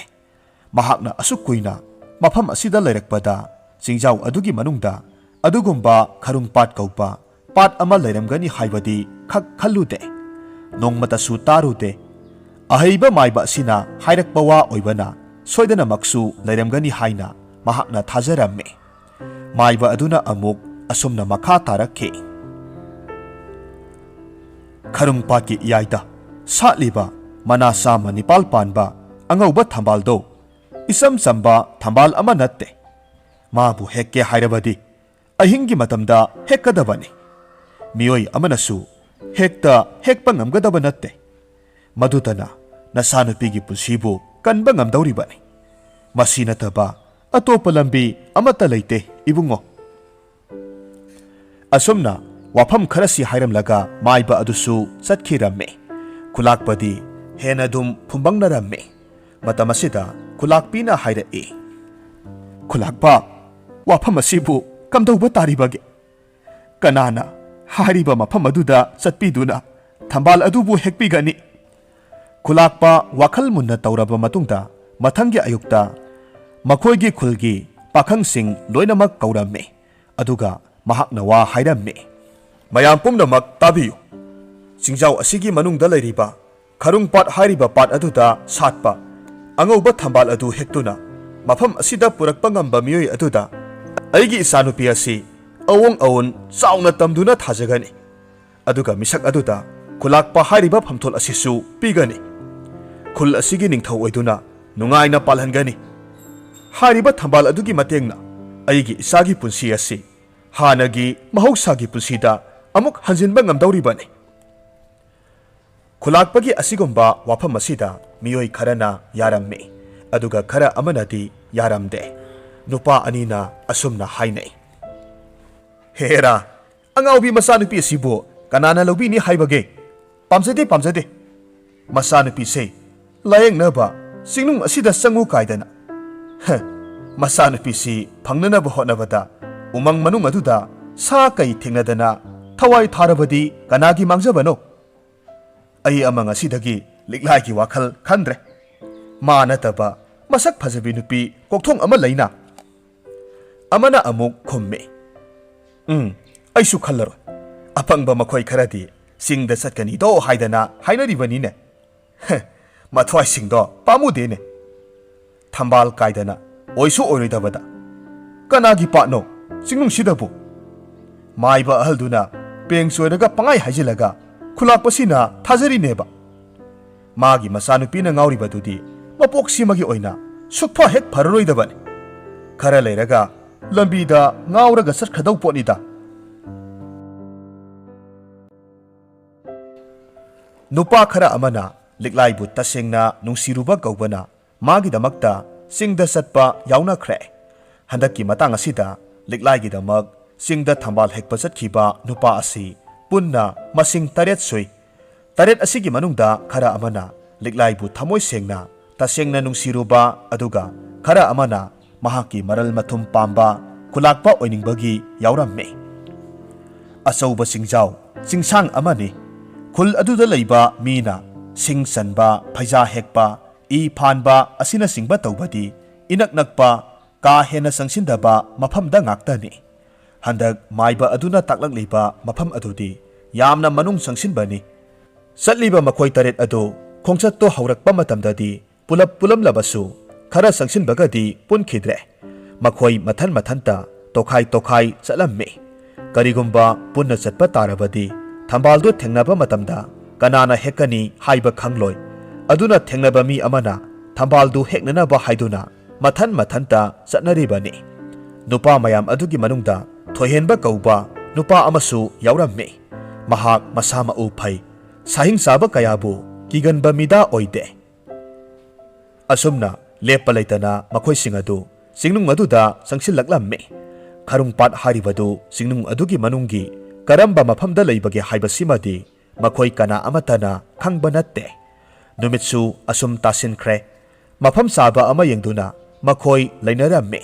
ꯃꯍꯥꯛꯅ ꯑꯁꯨꯛ ꯀꯨꯏꯅ ꯃꯐꯝ ꯑꯁꯤꯗ ꯂꯩꯔꯛꯄꯗ ꯆꯤꯡꯖꯥꯎ ꯑꯗꯨꯒꯤ ꯃꯅꯨꯡꯗ ꯑꯗꯨꯒꯨꯝꯕ ꯈꯔꯨꯡ ꯄꯥꯠ ꯀꯧꯕ ꯄꯥꯠ ꯑꯃ ꯂꯩꯔꯝꯒꯅꯤ ꯍꯥꯏꯕꯗꯤ ꯈꯛ ꯈꯜꯂꯨꯗꯦ꯫ ꯅꯣꯡꯃꯇꯁꯨ ꯇꯥꯔꯨꯗꯦ꯫ ꯑꯍꯩꯕ ꯃꯥꯏꯕ ꯑꯁꯤꯅ ꯍꯥꯏꯔꯛꯄ ꯋꯥ ꯑꯣꯏꯕꯅ ꯁꯣꯏꯗꯅꯃꯛꯁꯨ ꯂꯩꯔꯝꯒꯅꯤ ꯍꯥꯏꯅ ꯃꯍꯥꯛꯅ ꯊꯥꯖꯔꯝꯃꯤ꯫ ꯃꯥꯏꯕ ꯑꯗꯨꯅ ꯑꯃꯨꯛ ꯑꯁꯨꯝꯅ ꯃꯈꯥ ꯇꯥꯔꯛꯈꯤ꯫ ꯈꯔꯨꯡ ꯄꯥꯠꯀꯤ ꯏꯌꯥꯏꯗ ꯁꯥꯠꯂꯤꯕ ꯃꯅꯥ ꯆꯥꯝꯃ ꯅꯤꯄꯥꯜ ꯄꯥꯟꯕ ꯑꯉꯧꯕ ꯊꯝꯕꯥꯜꯗꯣ ꯏꯆꯝ ꯆꯝꯕ ꯊꯝꯕꯥꯜ ꯑꯃ ꯅꯠꯇꯦ꯫ ꯃꯥꯕꯨ ꯍꯦꯛꯀꯦ ꯍꯥꯏꯔꯕꯗꯤ ꯑꯍꯤꯡꯒꯤ ꯃꯇꯝꯗ ꯍꯦꯛꯀꯗꯕꯅꯤ꯫ ꯃꯤꯑꯣꯏ ꯑꯃꯅꯁꯨ ꯍꯦꯛꯇ ꯍꯦꯛꯄ ꯉꯝꯒꯗꯕ ꯅꯠꯇꯦ꯫ ꯃꯗꯨꯇꯅ ꯅꯆꯥꯅꯨꯄꯤꯒꯤ ꯄꯨꯟꯁꯤꯕꯨ ꯀꯟꯕ ꯉꯝꯗꯧꯔꯤꯕꯅꯤ꯫ ꯃꯁꯤ ꯅꯠꯇꯕ ꯑꯇꯣꯞꯄ ꯂꯝꯕꯤ ꯑꯃꯠꯇ ꯂꯩꯇꯦ, ꯏꯕꯨꯡꯉꯣ꯫ ꯑꯁꯨꯝꯅ ꯋꯥꯐꯝ ꯈꯔꯁꯤ ꯍꯥꯏꯔꯝꯂꯒ ꯃꯥꯏꯕ ꯑꯗꯨꯁꯨ ꯆꯠꯈꯤꯔꯝꯃꯤ꯫ ꯈꯨꯂꯥꯛꯄꯗꯤ ꯍꯦꯟꯅ ꯑꯗꯨꯝ ꯐꯨꯝꯕꯪꯅꯔꯝꯃꯤ꯫ ꯃꯇꯝ ꯑꯁꯤꯗ ꯈꯨꯂꯥꯛꯄꯤꯅ ꯍꯥꯏꯔꯛꯏ, "ꯈꯨꯂꯥꯛꯄ, ꯋꯥꯐꯝ ꯑꯁꯤꯕꯨ ꯀꯝꯗꯧꯕ ꯇꯥꯔꯤꯕꯒꯦ? ꯀꯅꯥꯅ ꯍꯥꯏꯔꯤꯕ ꯃꯐꯝ ꯑꯗꯨꯗ ꯆꯠꯄꯤꯗꯨꯅ ꯊꯝꯕꯥꯜ ꯑꯗꯨꯕꯨ ꯍꯦꯛꯄꯤꯒꯅꯤ?" ꯈꯨꯂꯥꯛꯄ ꯋꯥꯈꯜ ꯃꯨꯟꯅ ꯇꯧꯔꯕ ꯃꯇꯨꯡꯗ ꯃꯊꯪꯒꯤ ꯑꯌꯨꯛꯇ ꯃꯈꯣꯏꯒꯤ ꯈꯨꯜꯒꯤ ꯄꯥꯈꯪꯁꯤꯡ ꯂꯣꯏꯅꯃꯛ ꯀꯧꯔꯝꯃꯤ꯫ ꯑꯗꯨꯒ ꯃꯍꯥꯛꯅ ꯋꯥ ꯍꯥꯏꯔꯝꯃꯤ, "ꯃꯌꯥꯝ ꯄꯨꯝꯅꯃꯛ ꯇꯥꯕꯤꯌꯨ꯫ ꯆꯤꯡꯖꯥꯎ ꯑꯁꯤꯒꯤ ꯃꯅꯨꯡꯗ ꯂꯩꯔꯤꯕ ꯈꯔꯨꯡ ꯄꯥꯠ ꯍꯥꯏꯔꯤꯕ ꯄꯥꯠ ꯑꯗꯨꯗ ꯁꯥꯠꯄ ꯑꯉꯧꯕ ꯊꯝꯕꯥꯜ ꯑꯗꯨ ꯍꯦꯛꯇꯨꯅ ꯃꯐꯝ ꯑꯁꯤꯗ ꯄꯨꯔꯛꯄ ꯉꯝꯕ ꯃꯤꯑꯣꯏ ꯑꯗꯨꯗ ꯑꯩꯒꯤ ꯏꯆꯥꯅꯨꯄꯤ ꯑꯁꯤ ꯑꯋꯣꯡ ꯑꯋꯣꯟ ꯆꯥꯎꯅ ꯇꯝꯗꯨꯅ ꯊꯥꯖꯒꯅꯤ꯫ ꯑꯗꯨꯒ ꯃꯤꯁꯛ ꯑꯗꯨꯗ ꯈꯨꯂꯥꯛꯄ ꯍꯥꯏꯔꯤꯕ ꯐꯝꯊꯣꯜ ꯑꯁꯤꯁꯨ ꯄꯤꯒꯅꯤ꯫ ꯈꯨꯜ ꯑꯁꯤꯒꯤ ꯅꯤꯡꯊꯧ ꯑꯣꯏꯗꯨꯅ ꯅꯨꯡꯉꯥꯏꯅ ꯄꯥꯜꯍꯟꯒꯅꯤ꯫ ꯍꯥꯏꯔꯤꯕ ꯊꯝꯕꯥꯜ ꯑꯗꯨꯒꯤ ꯃꯇꯦꯡꯅ ꯑꯩꯒꯤ ꯏꯆꯥꯒꯤ ꯄꯨꯟꯁꯤ ꯑꯁꯤ ꯍꯥꯟꯅꯒꯤ ꯃꯍꯧꯁꯥꯒꯤ ꯄꯨꯟꯁꯤꯗ ꯑꯃꯨꯛ ꯍꯟꯖꯤꯟꯕ ꯉꯝꯗꯧꯔꯤꯕꯅꯤ꯫" ꯈꯨꯂꯥꯛꯄꯒꯤ ꯑꯁꯤꯒꯨꯝꯕ ꯋꯥꯐꯝ ꯑꯁꯤꯗ ꯃꯤꯑꯣꯏ ꯈꯔꯅ ꯌꯥꯔꯝꯃꯤ, ꯑꯗꯨꯒ ꯈꯔ ꯑꯃꯅꯗꯤ ꯌꯥꯔꯝꯗꯦ꯫ ꯅꯨꯄꯥ ꯑꯅꯤꯅ ꯑꯁꯨꯝꯅ ꯍꯥꯏꯅꯩ, "ꯍꯦꯔꯥ, ꯑꯉꯥꯎꯕꯤ ꯃꯆꯥꯅꯨꯄꯤ ꯑꯁꯤꯕꯨ ꯀꯅꯥꯅ ꯂꯧꯕꯤꯅꯤ ꯍꯥꯏꯕꯒꯦ? ꯄꯥꯝꯖꯗꯦ, ꯄꯥꯝꯖꯗꯦ꯫ ꯃꯆꯥꯅꯨꯄꯤꯁꯦ ꯂꯥꯌꯦꯡꯅꯕ ꯆꯤꯡꯅꯨꯡ ꯑꯁꯤꯗ ꯆꯪꯉꯨ ꯀꯥꯏꯗꯅ꯫ ꯍ, ꯃꯆꯥꯅꯨꯄꯤꯁꯤ ꯐꯪꯅꯅꯕ ꯍꯣꯠꯅꯕꯗ ꯎꯃꯪ ꯃꯅꯨꯡ ꯑꯗꯨꯗ ꯁꯥ ꯀꯩ ꯊꯦꯡꯅꯗꯅ ꯊꯋꯥꯏ ꯊꯥꯔꯕꯗꯤ ꯀꯅꯥꯒꯤ ꯃꯥꯡꯖꯕꯅꯣ?" ꯑꯩ ꯑꯃ ꯉꯁꯤꯗꯒꯤ ꯂꯤꯛꯂꯥꯏꯒꯤ ꯋꯥꯈꯜ ꯈꯟꯗ꯭ꯔꯦ꯫ ꯃꯥ ꯅꯠꯇꯕ ꯃꯁꯛ ꯐꯖꯕꯤ ꯅꯨꯄꯤ ꯀꯣꯛꯊꯣꯡ ꯑꯃ ꯂꯩꯅ꯫ ꯑꯃꯅ ꯑꯃꯨꯛ ꯈꯨꯝꯃꯤ, "ꯎꯝ, ꯑꯩꯁꯨ ꯈꯜꯂꯔꯣꯏ꯫ ꯑꯄꯪꯕ ꯃꯈꯣꯏ ꯈꯔꯗꯤ ꯆꯤꯡꯗ ꯆꯠꯀꯅꯤꯗꯣ ꯍꯥꯏꯗꯅ ꯍꯥꯏꯅꯔꯤꯕꯅꯤꯅꯦ꯫ ꯍꯦ, ꯃꯊ꯭ꯋꯥꯏꯁꯤꯡꯗꯣ ꯄꯥꯝꯃꯨꯗꯦꯅꯦ꯫ ꯊꯝꯕꯥꯜ ꯀꯥꯏꯗꯅ ꯑꯣꯏꯁꯨ ꯑꯣꯏꯔꯣꯏꯗꯕꯗ꯫ ꯀꯅꯥꯒꯤ ꯄꯥꯠꯅꯣ ꯆꯤꯡꯅꯨꯡꯁꯤꯗꯕꯨ?" ꯃꯥꯏꯕ ꯑꯍꯜꯗꯨꯅ ꯄꯦꯡ ꯆꯣꯏꯔꯒ ꯄꯪꯍꯥꯏ ꯍꯥꯏꯖꯤꯜꯂꯒ ꯈꯨꯂꯥꯛꯄꯁꯤꯅ ꯊꯥꯖꯔꯤꯅꯦꯕ꯫ ꯃꯥꯒꯤ ꯃꯆꯥꯅꯨꯄꯤꯅ ꯉꯥꯎꯔꯤꯕꯗꯨꯗꯤ ꯃꯄꯣꯛꯁꯤꯃꯒꯤ ꯑꯣꯏꯅ ꯁꯨꯛꯐ ꯍꯦꯛ ꯐꯔꯔꯣꯏꯗꯕꯅꯤ꯫ ꯈꯔ ꯂꯩꯔꯒ ꯂꯝꯕꯤꯗ ꯉꯥꯎꯔꯒ ꯆꯠꯈ꯭ꯔꯗꯧ ꯄꯣꯠꯅꯤꯗ꯫ ꯅꯨꯄꯥ ꯈꯔ ꯑꯃꯅ ꯂꯤꯛꯂꯥꯏꯕꯨ ꯇꯁꯦꯡꯅ ꯅꯨꯡꯁꯤꯔꯨꯕ ꯀꯧꯕꯅ ꯃꯥꯒꯤꯗꯃꯛꯇ ꯆꯤꯡꯗ ꯆꯠꯄ ꯌꯥꯎꯅꯈ꯭ꯔꯦ꯫ ꯍꯟꯗꯛꯀꯤ ꯃꯇꯥꯡ ꯑꯁꯤꯗ ꯂꯤꯛꯂꯥꯏꯒꯤꯗꯃꯛ ꯆꯤꯡꯗ ꯊꯝꯕꯥꯜ ꯍꯦꯛꯄ ꯆꯠꯈꯤꯕ ꯅꯨꯄꯥ ꯑꯁꯤ ꯄꯨꯟꯅ ꯃꯁꯤꯡ ꯇꯔꯦꯠ ꯁꯨꯏ꯫ ꯇꯔꯦꯠ ꯑꯁꯤꯒꯤ ꯃꯅꯨꯡꯗ ꯈꯔ ꯑꯃꯅ ꯂꯤꯛꯂꯥꯏꯕꯨ ꯊꯃꯣꯏ ꯁꯦꯡꯅ, ꯇꯁꯦꯡꯅ ꯅꯨꯡꯁꯤꯔꯨꯕ, ꯑꯗꯨꯒ ꯈꯔ ꯑꯃꯅ ꯃꯍꯥꯛꯀꯤ ꯃꯔꯜ ꯃꯊꯨꯝ ꯄꯥꯝꯕ, ꯈꯨꯂꯥꯛꯄ ꯑꯣꯏꯅꯤꯡꯕꯒꯤ ꯌꯥꯎꯔꯝꯃꯤ꯫ ꯑꯆꯧꯕ ꯆꯤꯡꯖꯥꯎ, ꯆꯤꯡꯁꯥꯡ ꯑꯃꯅꯤ꯫ ꯈꯨꯜ ꯑꯗꯨꯗ ꯂꯩꯕ ꯃꯤꯅ ꯁꯤꯡ ꯆꯟꯕ, ꯐꯩꯖꯥ ꯍꯦꯛꯄ, ꯏ ꯐꯥꯟꯕ ꯑꯁꯤꯅꯆꯤꯡꯕ ꯇꯧꯕꯗꯤ ꯏꯅꯛ ꯅꯛꯄ, ꯀꯥ ꯍꯦꯟꯅ ꯆꯪꯁꯤꯟꯗꯕ ꯃꯐꯝꯗ ꯉꯥꯛꯇꯅꯤ꯫ ꯍꯟꯗꯛ ꯃꯥꯏꯕ ꯑꯗꯨꯅ ꯇꯥꯛꯂꯛꯂꯤꯕ ꯃꯐꯝ ꯑꯗꯨꯗꯤ ꯌꯥꯝꯅ ꯃꯅꯨꯡ ꯆꯪꯁꯤꯟꯕꯅꯤ꯫ ꯆꯠꯂꯤꯕ ꯃꯈꯣꯏ ꯇꯔꯦꯠ ꯑꯗꯨ ꯈꯣꯡꯆꯠꯇꯣ ꯍꯧꯔꯛꯄ ꯃꯇꯝꯗꯗꯤ ꯄꯨꯂꯞ ꯄꯨꯜꯂꯝꯂꯕꯁꯨ ꯈꯔ ꯆꯪꯁꯤꯟꯕꯒꯗꯤ ꯄꯨꯟꯈꯤꯗ꯭ꯔꯦ꯫ ꯃꯈꯣꯏ ꯃꯊꯟ ꯃꯊꯟꯇ ꯇꯣꯈꯥꯏ ꯇꯣꯈꯥꯏ ꯆꯠꯂꯝꯃꯤ꯫ ꯀꯔꯤꯒꯨꯝꯕ ꯄꯨꯟꯅ ꯆꯠꯄ ꯇꯥꯔꯕꯗꯤ ꯊꯝꯕꯥꯜꯗꯨ ꯊꯦꯡꯅꯕ ꯃꯇꯝꯗ ꯀꯅꯥꯅ ꯍꯦꯛꯀꯅꯤ ꯍꯥꯏꯕ ꯈꯪꯂꯣꯏ꯫ ꯑꯗꯨꯅ ꯊꯦꯡꯅꯕ ꯃꯤ ꯑꯃꯅ ꯊꯝꯕꯥꯜꯗꯨ ꯍꯦꯛꯅꯅꯕ ꯍꯥꯏꯗꯨꯅ ꯃꯊꯟ ꯃꯊꯟꯇ ꯆꯠꯅꯔꯤꯕꯅꯤ꯫ ꯅꯨꯄꯥ ꯃꯌꯥꯝ ꯑꯗꯨꯒꯤ ꯃꯅꯨꯡꯗ ꯊꯣꯏꯍꯦꯟꯕ ꯀꯧꯕ ꯅꯨꯄꯥ ꯑꯃꯁꯨ ꯌꯥꯎꯔꯝꯃꯤ꯫ ꯃꯍꯥꯛ ꯃꯁꯥ ꯃꯎ ꯐꯩ, ꯁꯥꯍꯤꯡ ꯆꯥꯕ ꯀꯌꯥꯕꯨ ꯀꯤꯒꯟꯕ ꯃꯤꯗꯥ ꯑꯣꯏꯗꯦ꯫ ꯑꯁꯨꯝꯅ ꯂꯦꯞꯄ ꯂꯩꯇꯅ ꯃꯈꯣꯏꯁꯤꯡ ꯑꯗꯨ ꯆꯤꯡꯅꯨꯡ ꯑꯗꯨꯗ ꯆꯪꯁꯤꯜꯂꯛꯂꯝꯃꯤ꯫ ꯈꯔꯨꯡꯄꯥꯠ ꯍꯥꯏꯔꯤꯕꯗꯨ ꯆꯤꯡꯅꯨꯡ ꯑꯗꯨꯒꯤ ꯃꯅꯨꯡꯒꯤ ꯀꯔꯝꯕ ꯃꯐꯝꯗ ꯂꯩꯕꯒꯦ ꯍꯥꯏꯕꯁꯤꯃꯗꯤ ꯃꯈꯣꯏ ꯀꯅꯥ ꯑꯃꯠꯇꯅ ꯈꯪꯕ ꯅꯠꯇꯦ꯫ ꯅꯨꯃꯤꯠꯁꯨ ꯑꯁꯨꯝ ꯇꯥꯁꯤꯟꯈ꯭ꯔꯦ꯫ ꯃꯐꯝ ꯆꯥꯕ ꯑꯃ ꯌꯦꯡꯗꯨꯅ ꯃꯈꯣꯏ ꯂꯩꯅꯔꯝꯃꯤ꯫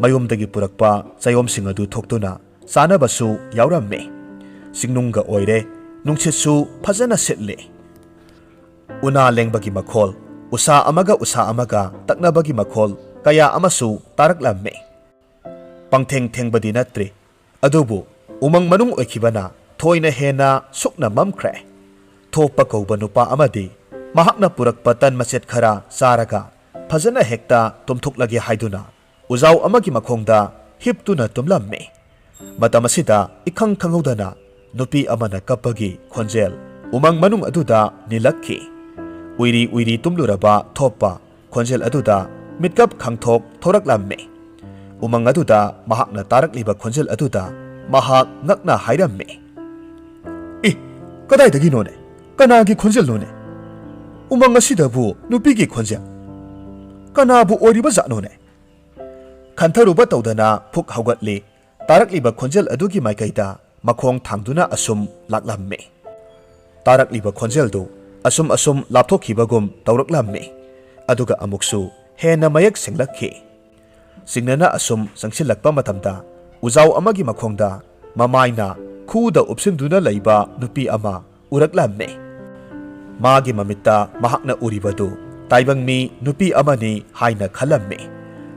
ꯃꯌꯨꯝꯗꯒꯤ ꯄꯨꯔꯛꯄ ꯆꯌꯣꯝꯁꯤꯡ ꯑꯗꯨ ꯊꯣꯛꯇꯨꯅ ꯆꯥꯅꯕꯁꯨ ꯌꯥꯎꯔꯝꯃꯤ꯫ ꯆꯤꯡꯅꯨꯡꯒ ꯑꯣꯏꯔꯦ, ꯅꯨꯡꯁꯤꯠꯁꯨ ꯐꯖꯅ ꯁꯤꯠꯂꯤ꯫ ꯎꯅꯥ ꯂꯦꯡꯕꯒꯤ ꯃꯈꯣꯜ, ꯎꯁꯥ ꯑꯃꯒ ꯎꯁꯥ ꯑꯃꯒ ꯇꯛꯅꯕꯒꯤ ꯃꯈꯣꯜ ꯀꯌꯥ ꯑꯃꯁꯨ ꯇꯥꯔꯛꯂꯝꯃꯤ꯫ ꯄꯪꯊꯦꯡ ꯊꯦꯡꯕꯗꯤ ꯅꯠꯇ꯭ꯔꯤ, ꯑꯗꯨꯕꯨ ꯎꯃꯪ ꯃꯅꯨꯡ ꯑꯣꯏꯈꯤꯕꯅ ꯊꯣꯏꯅ ꯍꯦꯟꯅ ꯁꯨꯛꯅ ꯃꯝꯈ꯭ꯔꯦ꯫ ꯊꯣꯞꯄ ꯀꯧꯕ ꯅꯨꯄꯥ ꯑꯃꯗꯤ ꯃꯍꯥꯛꯅ ꯄꯨꯔꯛꯄ ꯇꯟ ꯃꯆꯦꯠ ꯈꯔ ꯆꯥꯔꯒ ꯐꯖꯅ ꯍꯦꯛꯇ ꯇꯨꯝꯊꯣꯛꯂꯒꯦ ꯍꯥꯏꯗꯨꯅ ꯎꯖꯥꯎ ꯑꯃꯒꯤ ꯃꯈꯣꯡꯗ ꯍꯤꯞꯇꯨꯅ ꯇꯨꯝꯂꯝꯃꯤ꯫ ꯃꯇꯝ ꯑꯁꯤꯗ ꯏꯈꯪ ꯈꯪꯍꯧꯗꯅ ꯅꯨꯄꯤ ꯑꯃꯅ ꯀꯞꯄꯒꯤ ꯈꯣꯟꯖꯦꯜ ꯎꯃꯪ ꯃꯅꯨꯡ ꯑꯗꯨꯗ ꯅꯤꯜꯂꯛꯈꯤ꯫ ꯎꯏꯔꯤ ꯎꯏꯔꯤ ꯇꯨꯝꯂꯨꯔꯕ ꯊꯣꯞꯄ ꯈꯣꯟꯖꯦꯜ ꯑꯗꯨꯗ ꯃꯤꯠꯀꯞ ꯈꯪꯊꯣꯛ ꯊꯣꯔꯛꯂꯝꯃꯤ꯫ ꯎꯃꯪ ꯑꯗꯨꯗ ꯃꯍꯥꯛꯅ ꯇꯥꯔꯛꯂꯤꯕ ꯈꯣꯟꯖꯦꯜ ꯑꯗꯨꯗ ꯃꯍꯥꯛ ꯉꯛꯅ ꯍꯥꯏꯔꯝꯃꯤ, "ꯑꯦ, ꯀꯗꯥꯏꯗꯒꯤꯅꯣꯅꯦ? ꯀꯅꯥꯒꯤ ꯈꯣꯟꯖꯦꯜꯅꯣꯅꯦ? ꯎꯃꯪ ꯑꯁꯤꯗꯕꯨ ꯅꯨꯄꯤꯒꯤ ꯈꯣꯟꯖꯦꯜ? ꯀꯅꯥꯕꯨ ꯑꯣꯏꯔꯤꯕ ꯖꯥꯠꯅꯣꯅꯦ?" ꯈꯟꯊꯔꯨꯕ ꯇꯧꯗꯅ ꯐꯨꯛ ꯍꯧꯒꯠꯂꯤ꯫ ꯇꯥꯔꯛꯂꯤꯕ ꯈꯣꯟꯖꯦꯜ ꯑꯗꯨꯒꯤ ꯃꯥꯏꯀꯩꯗ ꯃꯈꯣꯡ ꯊꯥꯡꯗꯨꯅ ꯑꯁꯨꯝ ꯂꯥꯛꯂꯝꯃꯤ꯫ ꯇꯥꯔꯛꯂꯤꯕ ꯈꯣꯟꯖꯦꯜꯗꯨ ꯑꯁꯨꯝ ꯑꯁꯨꯝ ꯂꯥꯞꯊꯣꯛꯈꯤꯕꯒꯨꯝ ꯇꯧꯔꯛꯂꯝꯃꯤ꯫ ꯑꯗꯨꯒ ꯑꯃꯨꯛꯁꯨ ꯍꯦꯟꯅ ꯃꯌꯦꯛ ꯁꯦꯡꯂꯛꯈꯤ꯫ ꯆꯤꯡꯅꯅ ꯑꯁꯨꯝ ꯆꯪꯁꯤꯜꯂꯛꯄ ꯃꯇꯝꯗ ꯎꯖꯥꯎ ꯑꯃꯒꯤ ꯃꯈꯣꯡꯗ ꯃꯃꯥꯏꯅ ꯈꯨꯗ ꯎꯞꯁꯤꯟꯗꯨꯅ ꯂꯩꯕ ꯅꯨꯄꯤ ꯑꯃ ꯎꯔꯛꯂꯝꯃꯤ꯫ ꯃꯥꯒꯤ ꯃꯃꯤꯠꯇ ꯃꯍꯥꯛꯅ ꯎꯔꯤꯕꯗꯨ ꯇꯥꯏꯕꯪ ꯃꯤ ꯅꯨꯄꯤ ꯑꯃꯅꯤ ꯍꯥꯏꯅ ꯈꯜꯂꯝꯃꯤ꯫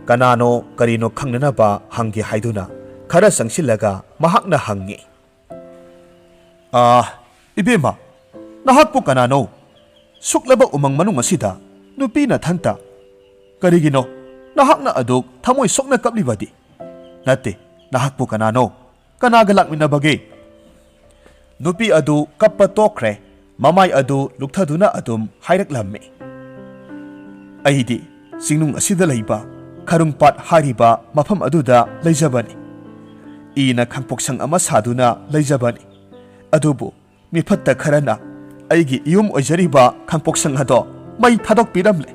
ꯀꯅꯥꯅꯣ ꯀꯔꯤꯅꯣ ꯈꯪꯅꯅꯕ ꯍꯪꯒꯦ ꯍꯥꯏꯗꯨꯅ ꯈꯔ ꯆꯪꯁꯤꯜꯂꯒ ꯃꯍꯥꯛꯅ ꯍꯪꯉꯤ, "ꯑꯥ, ꯏꯕꯦꯝꯃ, ꯅꯍꯥꯛꯄꯨ ꯀꯅꯥꯅꯣ? ꯁꯨꯛꯂꯕ ꯎꯃꯪ ꯃꯅꯨꯡ ꯑꯁꯤꯗ ꯅꯨꯄꯤ ꯅꯊꯟꯇ? ꯀꯔꯤꯒꯤꯅꯣ ꯅꯍꯥꯛꯅ ꯑꯗꯨꯛ ꯊꯃꯣꯏ ꯁꯣꯛꯅ ꯀꯞꯂꯤꯕꯗꯤ? ꯅꯠꯇꯦ, ꯅꯍꯥꯛꯄꯨ ꯀꯅꯥꯅꯣ? ꯀꯅꯥꯒ ꯂꯥꯛꯃꯤꯟꯅꯕꯒꯦ?" ꯅꯨꯄꯤ ꯑꯗꯨ ꯀꯞꯄ ꯇꯣꯛꯈ꯭ꯔꯦ꯫ ꯃꯃꯥꯏ ꯑꯗꯨ ꯂꯨꯛꯊꯗꯨꯅ ꯑꯗꯨꯝ ꯍꯥꯏꯔꯛꯂꯝꯃꯤ, "ꯑꯩꯗꯤ ꯆꯤꯡꯅꯨꯡ ꯑꯁꯤꯗ ꯂꯩꯕ ꯈꯔꯨꯡꯄꯥꯠ ꯍꯥꯏꯔꯤꯕ ꯃꯐꯝ ꯑꯗꯨꯗ ꯂꯩꯖꯕꯅꯤ꯫ ꯏꯅ ꯈꯥꯡꯄꯣꯛꯁꯪ ꯑꯃ ꯁꯥꯗꯨꯅ ꯂꯩꯖꯕꯅꯤ꯫ ꯑꯗꯨꯕꯨ ꯃꯤꯐꯠꯇ ꯈꯔꯅ ꯑꯩꯒꯤ ꯏꯌꯨꯝ ꯑꯣꯏꯖꯔꯤꯕ ꯈꯥꯡꯄꯣꯛꯁꯪ ꯑꯗꯣ ꯃꯩ ꯊꯥꯗꯣꯛꯄꯤꯔꯝꯂꯦ꯫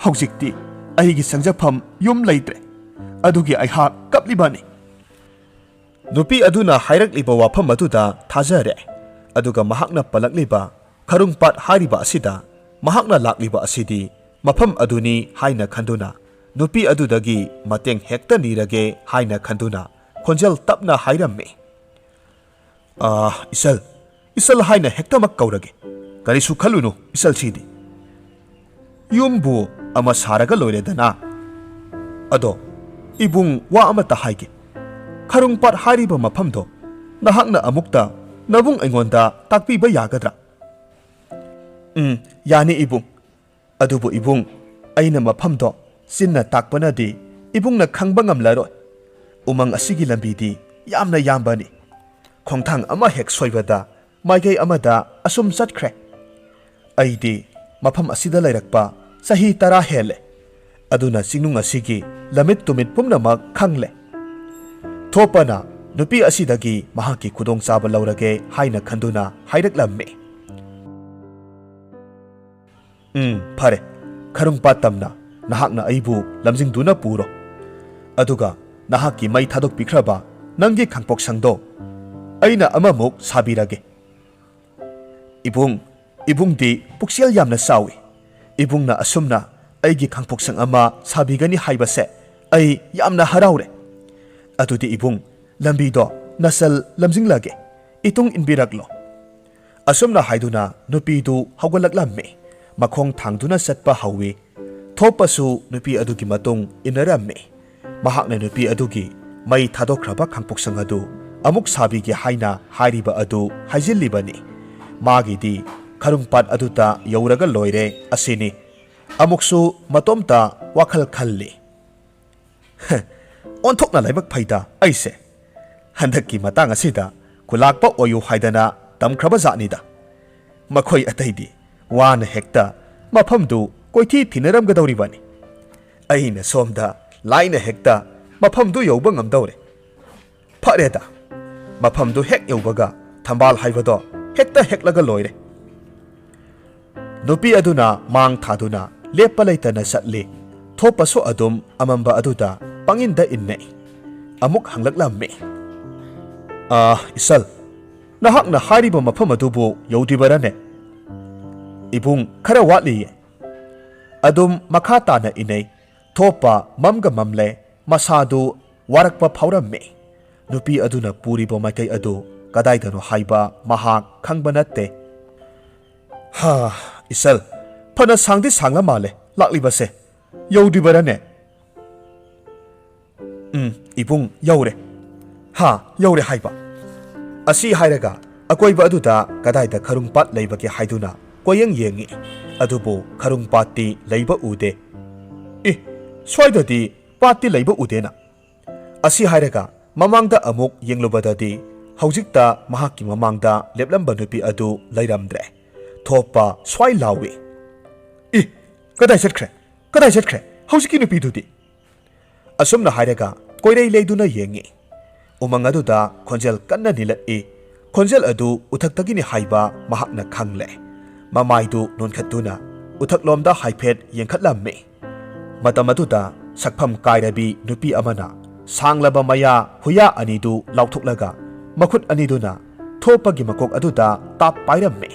ꯍꯧꯖꯤꯛꯇꯤ ꯑꯩꯒꯤ ꯆꯪꯖꯐꯝ ꯌꯨꯝ ꯂꯩꯇ꯭ꯔꯦ꯫ ꯑꯗꯨꯒꯤ ꯑꯩꯍꯥꯛ ꯀꯞꯂꯤꯕꯅꯤ꯫" ꯅꯨꯄꯤ ꯑꯗꯨꯅ ꯍꯥꯏꯔꯛꯂꯤꯕ ꯋꯥꯐꯝ ꯑꯗꯨꯗ ꯊꯥꯖꯔꯦ꯫ ꯑꯗꯨꯒ ꯃꯍꯥꯛꯅ ꯄꯜꯂꯛꯂꯤꯕ ꯈꯔꯨꯡꯄꯥꯠ ꯍꯥꯏꯔꯤꯕ ꯑꯁꯤꯗ ꯃꯍꯥꯛꯅ ꯂꯥꯛꯂꯤꯕ ꯑꯁꯤꯗꯤ ꯃꯐꯝ ꯑꯗꯨꯅꯤ ꯍꯥꯏꯅ ꯈꯟꯗꯨꯅ ꯅꯨꯄꯤ ꯑꯗꯨꯗꯒꯤ ꯃꯇꯦꯡ ꯍꯦꯛꯇ ꯅꯤꯔꯒꯦ ꯍꯥꯏꯅ ꯈꯟꯗꯨꯅ ꯈꯣꯟꯖꯦꯜ ꯇꯞꯅ ꯍꯥꯏꯔꯝꯃꯤ, "ꯑꯥ, ꯏꯆꯜ, ꯏꯆꯜ ꯍꯥꯏꯅ ꯍꯦꯛꯇꯃꯛ ꯀꯧꯔꯒꯦ꯫ ꯀꯔꯤꯁꯨ ꯈꯜꯂꯨꯅꯨ, ꯏꯆꯜꯁꯤꯗꯤ꯫ ꯌꯨꯝꯕꯨ ꯑꯃ ꯁꯥꯔꯒ ꯂꯣꯏꯔꯦꯗꯅ꯫ ꯑꯗꯣ, ꯏꯕꯨꯡ, ꯋꯥ ꯑꯃꯇ ꯍꯥꯏꯒꯦ꯫ ꯈꯔꯨꯡꯄꯥꯠ ꯍꯥꯏꯔꯤꯕ ꯃꯐꯝꯗꯣ ꯅꯍꯥꯛꯅ ꯑꯃꯨꯛꯇ ꯅꯕꯨꯡ ꯑꯩꯉꯣꯟꯗ ꯇꯥꯛꯄꯤꯕ ꯌꯥꯒꯗ꯭ꯔꯥ?" "ꯎꯝ, ꯌꯥꯅꯤ ꯏꯕꯨꯡ꯫ ꯑꯗꯨꯕꯨ ꯏꯕꯨꯡ, ꯑꯩꯅ ꯃꯐꯝꯗꯣ ꯆꯤꯟꯅ ꯇꯥꯛꯄꯅꯗꯤ ꯏꯕꯨꯡꯅ ꯈꯪꯕ ꯉꯝꯂꯔꯣꯏ꯫ ꯎꯃꯪ ꯑꯁꯤꯒꯤ ꯂꯝꯕꯤꯗꯤ ꯌꯥꯝꯅ ꯌꯥꯝꯕꯅꯤ꯫ ꯈꯣꯡꯊꯥꯡ ꯑꯃ ꯍꯦꯛ ꯁꯣꯏꯕꯗ ꯃꯥꯏꯀꯩ ꯑꯃꯗ ꯑꯁꯨꯝ ꯆꯠꯈ꯭ꯔꯦ꯫ ꯑꯩꯗꯤ ꯃꯐꯝ ꯑꯁꯤꯗ ꯂꯩꯔꯛꯄ ꯆꯍꯤ ꯇꯔꯥ ꯍꯦꯜꯂꯦ꯫ ꯑꯗꯨꯅ ꯆꯤꯡꯅꯨꯡ ꯑꯁꯤꯒꯤ ꯂꯝꯃꯤꯠ ꯇꯨꯃꯤꯠ ꯄꯨꯝꯅꯃꯛ ꯈꯪꯂꯦ꯫ ꯊꯣꯞꯄꯅ ꯅꯨꯄꯤ ꯑꯁꯤꯗꯒꯤ ꯃꯍꯥꯛꯀꯤ ꯈꯨꯗꯣꯡꯆꯥꯕ ꯂꯧꯔꯒꯦ ꯍꯥꯏꯅ ꯈꯟꯗꯨꯅ ꯍꯥꯏꯔꯛꯂꯝꯃꯤ꯫ "ꯎꯝ, ꯐꯔꯦ꯫ ꯈꯔꯨꯡꯄꯥꯠ ꯇꯝꯅ ꯅꯍꯥꯛꯅ ꯑꯩꯕꯨ ꯂꯝꯖꯤꯡꯗꯨꯅ ꯄꯨꯔꯣ꯫ ꯑꯗꯨꯒ ꯅꯍꯥꯛꯀꯤ ꯃꯩ ꯊꯥꯗꯣꯛꯄꯤꯈ꯭ꯔꯕ ꯅꯪꯒꯤ ꯈꯥꯡꯄꯣꯛꯁꯪꯗꯣ ꯑꯩꯅ ꯑꯃꯃꯨꯛ ꯁꯥꯕꯤꯔꯒꯦ꯫" "ꯏꯕꯨꯡ, ꯏꯕꯨꯡꯗꯤ ꯄꯨꯛꯆꯦꯜ ꯌꯥꯝꯅ ꯆꯥꯎꯏ꯫ ꯏꯕꯨꯡꯅ ꯑꯁꯨꯝꯅ ꯑꯩꯒꯤ ꯈꯥꯡꯄꯣꯛꯁꯪ ꯑꯃ ꯁꯥꯕꯤꯒꯅꯤ ꯍꯥꯏꯕꯁꯦ ꯑꯩ ꯌꯥꯝꯅ ꯍꯔꯥꯎꯔꯦ꯫ ꯑꯗꯨꯗꯤ ꯏꯕꯨꯡ, ꯂꯝꯕꯤꯗꯣ ꯅꯁꯜ ꯂꯝꯖꯤꯡꯂꯒꯦ, ꯏꯇꯨꯡ ꯏꯟꯕꯤꯔꯛꯂꯣ꯫" ꯑꯁꯨꯝꯅ ꯍꯥꯏꯗꯨꯅ ꯅꯨꯄꯤꯗꯨ ꯍꯧꯒꯠꯂꯛꯂꯝꯃꯤ꯫ ꯃꯈꯣꯡ ꯊꯥꯡꯗꯨꯅ ꯆꯠꯄ ꯍꯧꯏ꯫ ꯊꯣꯞꯄꯁꯨ ꯅꯨꯄꯤ ꯑꯗꯨꯒꯤ ꯃꯇꯨꯡ ꯏꯟꯅꯔꯝꯃꯤ꯫ ꯃꯍꯥꯛꯅ ꯅꯨꯄꯤ ꯑꯗꯨꯒꯤ ꯃꯩ ꯊꯥꯗꯣꯛꯈ꯭ꯔꯕ ꯈꯥꯡꯄꯣꯛꯁꯪ ꯑꯗꯨ ꯑꯃꯨꯛ ꯁꯥꯕꯤꯒꯦ ꯍꯥꯏꯅ ꯍꯥꯏꯔꯤꯕ ꯑꯗꯨ ꯍꯥꯏꯖꯤꯜꯂꯤꯕꯅꯤ꯫ ꯃꯥꯒꯤꯗꯤ ꯈꯔꯨꯡꯄꯥꯠ ꯑꯗꯨꯗ ꯌꯧꯔꯒ ꯂꯣꯏꯔꯦ ꯑꯁꯤꯅꯤ꯫ ꯑꯃꯨꯛꯁꯨ ꯃꯇꯣꯝꯇ ꯋꯥꯈꯜ ꯈꯜꯂꯤ꯫ "ꯑꯣꯟꯊꯣꯛꯅ ꯂꯥꯏꯕꯛ ꯐꯩꯗ ꯑꯩꯁꯦ꯫ ꯍꯟꯗꯛꯀꯤ ꯃꯇꯥꯡ ꯑꯁꯤꯗ ꯈꯨꯂꯥꯛꯄ ꯑꯣꯏꯌꯨ ꯍꯥꯏꯗꯅ ꯇꯝꯈ꯭ꯔꯕ ꯖꯥꯠꯅꯤꯗ꯫ ꯃꯈꯣꯏ ꯑꯇꯩꯗꯤ ꯋꯥꯅ ꯍꯦꯛꯇ ꯃꯐꯝꯗꯨ ꯀꯣꯏꯊꯤ ꯊꯤꯅꯔꯝꯒꯗꯧꯔꯤꯕꯅꯤ꯫ ꯑꯩꯅ ꯁꯣꯝꯗ ꯂꯥꯏꯅ ꯍꯦꯛꯇ ꯃꯐꯝꯗꯨ ꯌꯧꯕ ꯉꯝꯗꯧꯔꯦ꯫ ꯐꯔꯦꯗ, ꯃꯐꯝꯗꯨ ꯍꯦꯛ ꯌꯧꯕꯒ ꯊꯝꯕꯥꯜ ꯍꯥꯏꯕꯗꯣ ꯍꯦꯛꯇ ꯍꯦꯛꯂꯒ ꯂꯣꯏꯔꯦ꯫" ꯅꯨꯄꯤ ꯑꯗꯨꯅ ꯃꯥꯡ ꯊꯥꯗꯨꯅ ꯂꯦꯞꯄ ꯂꯩꯇꯅ ꯆꯠꯂꯤ꯫ ꯊꯣꯞꯄꯁꯨ ꯑꯗꯨꯝ ꯑꯃꯝꯕ ꯑꯗꯨꯗ ꯄꯪꯏꯟꯗ ꯏꯟꯅꯩ꯫ ꯑꯃꯨꯛ ꯍꯪꯂꯛꯂꯝꯃꯤ꯫ "ꯑꯥ, ꯏꯁꯜ, ꯅꯍꯥꯛꯅ ꯍꯥꯏꯔꯤꯕ ꯃꯐꯝ ꯑꯗꯨꯕꯨ ꯌꯧꯗ꯭ꯔꯤꯕꯔꯅꯦ?" "ꯏꯕꯨꯡ, ꯈꯔ ꯋꯥꯠꯂꯤꯌꯦ꯫" ꯑꯗꯨꯝ ꯃꯈꯥ ꯇꯥꯅ ꯏꯅꯩ꯫ ꯊꯣꯞꯄ ꯃꯝꯒ ꯃꯝꯂꯦ꯫ ꯃꯁꯥꯗꯨ ꯋꯥꯔꯛꯄ ꯐꯥꯎꯔꯝꯃꯤ꯫ ꯅꯨꯄꯤ ꯑꯗꯨꯅ ꯄꯨꯔꯤꯕ ꯃꯥꯏꯀꯩ ꯑꯗꯨ ꯀꯗꯥꯏꯗꯅꯣ ꯍꯥꯏꯕ ꯃꯍꯥꯛ ꯈꯪꯕ ꯅꯠꯇꯦ꯫ "ꯍꯥ, ꯏꯁꯜ, ꯐꯅ ꯁꯥꯡꯗꯤ ꯁꯥꯡꯂ ꯃꯥꯜꯂꯦ ꯂꯥꯛꯂꯤꯕꯁꯦ꯫ ꯌꯧꯗ꯭ꯔꯤꯕꯔꯅꯦ?" "ꯎꯝ, ꯏꯕꯨꯡ, ꯌꯧꯔꯦ꯫" "ꯍꯥ, ꯌꯧꯔꯦ ꯍꯥꯏꯕ?" ꯑꯁꯤ ꯍꯥꯏꯔꯒ ꯑꯀꯣꯏꯕ ꯑꯗꯨꯗ ꯀꯗꯥꯏꯗ ꯈꯔꯨꯡꯄꯥꯠ ꯂꯩꯕꯒꯦ ꯍꯥꯏꯗꯨꯅ ꯀꯣꯌꯦꯡ ꯌꯦꯡꯉꯤ꯫ ꯑꯗꯨꯕꯨ ꯈꯔꯨꯡꯄꯥꯠꯇꯤ ꯂꯩꯕ ꯎꯗꯦ꯫ "ꯑꯦ, ꯁ꯭ꯋꯥꯏꯗꯗꯤ ꯄꯥꯠꯇꯤ ꯂꯩꯕ ꯎꯗꯦꯅ꯫" ꯑꯁꯤ ꯍꯥꯏꯔꯒ ꯃꯃꯥꯡꯗ ꯑꯃꯨꯛ ꯌꯦꯡꯂꯨꯕꯗꯗꯤ ꯍꯧꯖꯤꯛꯇ ꯃꯍꯥꯛꯀꯤ ꯃꯃꯥꯡꯗ ꯂꯦꯞꯂꯝꯕ ꯅꯨꯄꯤ ꯑꯗꯨ ꯂꯩꯔꯝꯗ꯭ꯔꯦ꯫ ꯊꯣꯞꯄ ꯁ꯭ꯋꯥꯏ ꯂꯥꯎꯏ꯫ "ꯑꯦ, ꯀꯗꯥꯏ ꯆꯠꯈ꯭ꯔꯦ? ꯀꯗꯥꯏ ꯆꯠꯈ꯭ꯔꯦ ꯍꯧꯖꯤꯛꯀꯤ ꯅꯨꯄꯤꯗꯨꯗꯤ?" ꯑꯁꯨꯝꯅ ꯍꯥꯏꯔꯒ ꯀꯣꯏꯔꯩ ꯂꯩꯗꯨꯅ ꯌꯦꯡꯉꯤ꯫ ꯎꯃꯪ ꯑꯗꯨꯗ ꯈꯣꯟꯖꯦꯜ ꯀꯟꯅ ꯅꯤꯜꯂꯛꯏ꯫ ꯈꯣꯟꯖꯦꯜ ꯑꯗꯨ ꯎꯊꯛꯇꯒꯤꯅꯤ ꯍꯥꯏꯕ ꯃꯍꯥꯛꯅ ꯈꯪꯂꯦ꯫ ꯃꯃꯥꯏꯗꯨ ꯅꯣꯟꯈꯠꯇꯨꯅ ꯎꯊꯛꯂꯣꯝꯗ ꯍꯥꯏꯐꯦꯠ ꯌꯦꯡꯈꯠꯂꯝꯃꯤ꯫ ꯃꯇꯝ ꯑꯗꯨꯗ ꯁꯛꯐꯝ ꯀꯥꯏꯔꯕꯤ ꯅꯨꯄꯤ ꯑꯃꯅ ꯁꯥꯡꯂꯕ ꯃꯌꯥ ꯍꯨꯌꯥ ꯑꯅꯤꯗꯨ ꯂꯥꯎꯊꯣꯛꯂꯒ ꯃꯈꯨꯠ ꯑꯅꯤꯗꯨꯅ ꯊꯣꯞꯄꯒꯤ ꯃꯀꯣꯛ ꯑꯗꯨꯗ ꯇꯥꯞ ꯄꯥꯏꯔꯝꯃꯤ꯫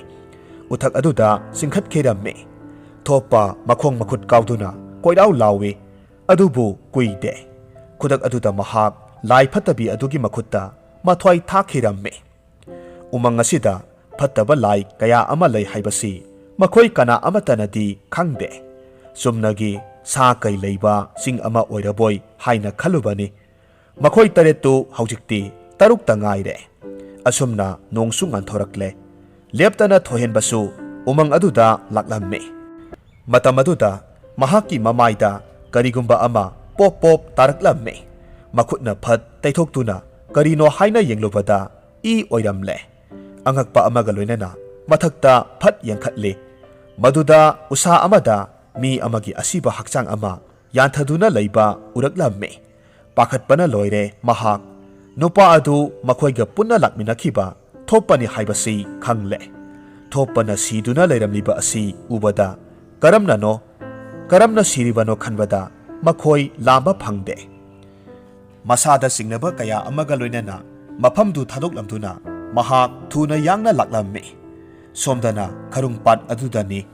ꯎꯊꯛ ꯑꯗꯨꯗ ꯆꯤꯡꯈꯠꯈꯤꯔꯝꯃꯤ꯫ ꯊꯣꯞꯄ ꯃꯈꯣꯡ ꯃꯈꯨꯠ ꯀꯥꯎꯗꯨꯅ ꯀꯣꯏꯔꯥꯎ ꯂꯥꯎꯏ꯫ ꯑꯗꯨꯕꯨ ꯀꯨꯏꯗꯦ꯫ ꯈꯨꯗꯛ ꯑꯗꯨꯗ ꯃꯍꯥꯛ ꯂꯥꯏ ꯐꯠꯇꯕꯤ ꯑꯗꯨꯒꯤ ꯃꯈꯨꯠꯇ ꯃꯊ꯭ꯋꯥꯏ ꯊꯥꯈꯤꯔꯝꯃꯤ꯫ ꯎꯃꯪ ꯑꯁꯤꯗ ꯐꯠꯇꯕ ꯂꯥꯏ ꯀꯌꯥ ꯑꯃ ꯂꯩ ꯍꯥꯏꯕꯁꯤ ꯃꯈꯣꯏ ꯀꯅꯥ ꯑꯃꯠꯇꯅꯗꯤ ꯈꯪꯗꯦ꯫ ꯆꯨꯝꯅꯒꯤ ꯁꯥ ꯀꯩ ꯂꯩꯕ ꯆꯤꯡ ꯑꯃ ꯑꯣꯏꯔꯕꯣꯏ ꯍꯥꯏꯅ ꯈꯜꯂꯨꯕꯅꯤ꯫ ꯃꯈꯣꯏ ꯇꯔꯦꯠꯇꯨ ꯍꯧꯖꯤꯛꯇꯤ ꯇꯔꯨꯛꯇ ꯉꯥꯏꯔꯦ꯫ ꯑꯁꯨꯝꯅ ꯅꯣꯡꯁꯨ ꯉꯟꯊꯣꯔꯛꯂꯦ꯫ ꯂꯦꯞꯇꯅ ꯊꯣꯏꯍꯦꯟꯕꯁꯨ ꯎꯃꯪ ꯑꯗꯨꯗ ꯂꯥꯛꯂꯝꯃꯤ꯫ ꯃꯇꯝ ꯑꯗꯨꯗ ꯃꯍꯥꯛꯀꯤ ꯃꯃꯥꯏꯗ ꯀꯔꯤꯒꯨꯝꯕ ꯑꯃ ꯄꯣꯞ ꯄꯣꯞ ꯇꯥꯔꯛꯂꯝꯃꯤ꯫ ꯃꯈꯨꯠꯅ ꯐꯠ ꯇꯩꯊꯣꯛꯇꯨꯅ ꯀꯔꯤꯅꯣ ꯍꯥꯏꯅ ꯌꯦꯡꯂꯨꯕꯗ ꯏ ꯑꯣꯏꯔꯝꯂꯦ꯫ ꯑꯉꯛꯄ ꯑꯃꯒ ꯂꯣꯏꯅꯅ ꯃꯊꯛꯇ ꯐꯠ ꯌꯦꯡꯈꯠꯂꯤ꯫ ꯃꯗꯨꯗ ꯎꯁꯥ ꯑꯃꯗ ꯃꯤ ꯑꯃꯒꯤ ꯑꯁꯤꯕ ꯍꯛꯆꯥꯡ ꯑꯃ ꯌꯥꯟꯊꯗꯨꯅ ꯂꯩꯕ ꯎꯔꯛꯂꯝꯃꯤ꯫ ꯄꯥꯈꯠꯄꯅ ꯂꯣꯏꯔꯦ ꯃꯍꯥꯛ꯫ ꯅꯨꯄꯥ ꯑꯗꯨ ꯃꯈꯣꯏꯒ ꯄꯨꯟꯅ ꯂꯥꯛꯃꯤꯟꯅꯈꯤꯕ ꯊꯣꯞꯄꯅꯤ ꯍꯥꯏꯕꯁꯤ ꯈꯪꯂꯦ꯫ ꯊꯣꯞꯄꯅ ꯁꯤꯗꯨꯅ ꯂꯩꯔꯝꯂꯤꯕ ꯑꯁꯤ ꯎꯕꯗ ꯀꯔꯝꯅꯅꯣ, ꯀꯔꯝꯅ ꯁꯤꯔꯤꯕꯅꯣ ꯈꯟꯕꯗ ꯃꯈꯣꯏ ꯂꯥꯝꯕ ꯐꯪꯗꯦ꯫ ꯃꯁꯥꯗ ꯆꯤꯡꯅꯕ ꯀꯌꯥ ꯑꯃꯒ ꯂꯣꯏꯅꯅ ꯃꯐꯝꯗꯨ ꯊꯥꯗꯣꯛꯂꯝꯗꯨꯅ ꯃꯍꯥꯛ ꯊꯨꯅ ꯌꯥꯡꯅ ꯂꯥꯛꯂꯝꯃꯤ꯫ ꯁꯣꯝꯗꯅ ꯈꯔꯨꯡ ꯄꯥꯠ ꯑꯗꯨꯗꯅꯤ꯫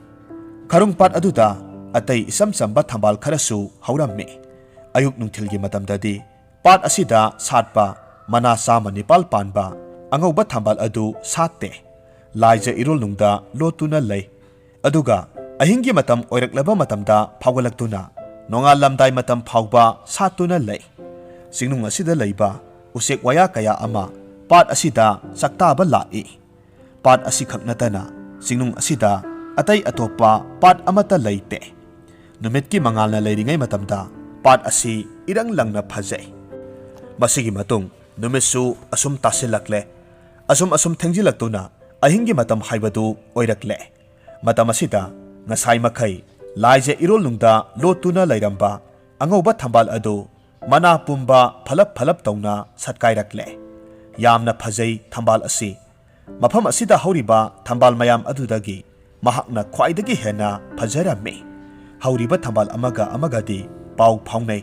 ꯈꯔꯨꯡ ꯄꯥꯠ ꯑꯗꯨꯗ ꯑꯇꯩ ꯏꯆꯝ ꯆꯝꯕ ꯊꯝꯕꯥꯜ ꯈꯔꯁꯨ ꯍꯧꯔꯝꯃꯤ꯫ ꯑꯌꯨꯛ ꯅꯨꯡꯊꯤꯜꯒꯤ ꯃꯇꯝꯗꯗꯤ ꯄꯥꯠ ꯑꯁꯤꯗ ꯁꯥꯠꯄ ꯃꯅꯥ ꯆꯥꯝꯃ ꯅꯤꯄꯥꯜ ꯄꯥꯟꯕ ꯑꯉꯧꯕ ꯊꯝꯕꯥꯜ ꯑꯗꯨ ꯁꯥꯠꯇꯦ꯫ ꯂꯥꯏꯖ ꯏꯔꯣꯜꯅꯨꯡꯗ ꯂꯣꯠꯇꯨꯅ ꯂꯩ꯫ ꯑꯗꯨꯒ ꯑꯍꯤꯡꯒꯤ ꯃꯇꯝ ꯑꯣꯏꯔꯛꯂꯕ ꯃꯇꯝꯗ ꯐꯥꯎꯒꯠꯂꯛꯇꯨꯅ ꯅꯣꯡꯉꯥꯜꯂꯝꯗꯥꯏ ꯃꯇꯝ ꯐꯥꯎꯕ ꯁꯥꯠꯇꯨꯅ ꯂꯩ꯫ ꯆꯤꯡꯅꯨꯡ ꯑꯁꯤꯗ ꯂꯩꯕ ꯎꯆꯦꯛ ꯋꯥꯌꯥ ꯀꯌꯥ ꯑꯃ ꯄꯥꯠ ꯑꯁꯤꯗ ꯆꯥꯛꯇꯥꯕ ꯂꯥꯛꯏ꯫ ꯄꯥꯠ ꯑꯁꯤꯈꯛ ꯅꯠꯇꯅ ꯆꯤꯡꯅꯨꯡ ꯑꯁꯤꯗ ꯑꯇꯩ ꯑꯇꯣꯞꯄ ꯄꯥꯠ ꯑꯃꯠꯇ ꯂꯩꯇꯦ꯫ ꯅꯨꯃꯤꯠꯀꯤ ꯃꯉꯥꯜꯅ ꯂꯩꯔꯤꯉꯩ ꯃꯇꯝꯗ ꯄꯥꯠ ꯑꯁꯤ ꯏꯔꯪ ꯂꯪꯅ ꯐꯖꯩ꯫ ꯃꯁꯤꯒꯤ ꯃꯇꯨꯡ ꯅꯨꯃꯤꯠꯁꯨ ꯑꯁꯨꯝ ꯇꯥꯁꯤꯜꯂꯛꯂꯦ꯫ ꯑꯁꯨꯝ ꯑꯁꯨꯝ ꯊꯦꯡꯖꯤꯜꯂꯛꯇꯨꯅ ꯑꯍꯤꯡꯒꯤ ꯃꯇꯝ ꯍꯥꯏꯕꯗꯨ ꯑꯣꯏꯔꯛꯂꯦ꯫ ꯃꯇꯝ ꯑꯁꯤꯗ ꯉꯁꯥꯏ ꯃꯈꯩ ꯂꯥꯏꯖ ꯏꯔꯣꯜꯅꯨꯡꯗ ꯂꯣꯠꯇꯨꯅ ꯂꯩꯔꯝꯕ ꯑꯉꯧꯕ ꯊꯝꯕꯥꯜ ꯑꯗꯨ ꯃꯅꯥ ꯄꯨꯝꯕ ꯐꯂꯞ ꯐꯂꯞ ꯇꯧꯅ ꯁꯠꯀꯥꯏꯔꯛꯂꯦ꯫ ꯌꯥꯝꯅ ꯐꯖꯩ ꯊꯝꯕꯥꯜ ꯑꯁꯤ꯫ ꯃꯐꯝ ꯑꯁꯤꯗ ꯍꯧꯔꯤꯕ ꯊꯝꯕꯥꯜ ꯃꯌꯥꯝ ꯑꯗꯨꯗꯒꯤ ꯃꯍꯥꯛꯅ ꯈ꯭ꯋꯥꯏꯗꯒꯤ ꯍꯦꯟꯅ ꯐꯖꯔꯝꯃꯤ꯫ ꯍꯧꯔꯤꯕ ꯊꯝꯕꯥꯜ ꯑꯃꯒ ꯑꯃꯒꯗꯤ ꯄꯥꯎ ꯐꯥꯎꯅꯩ꯫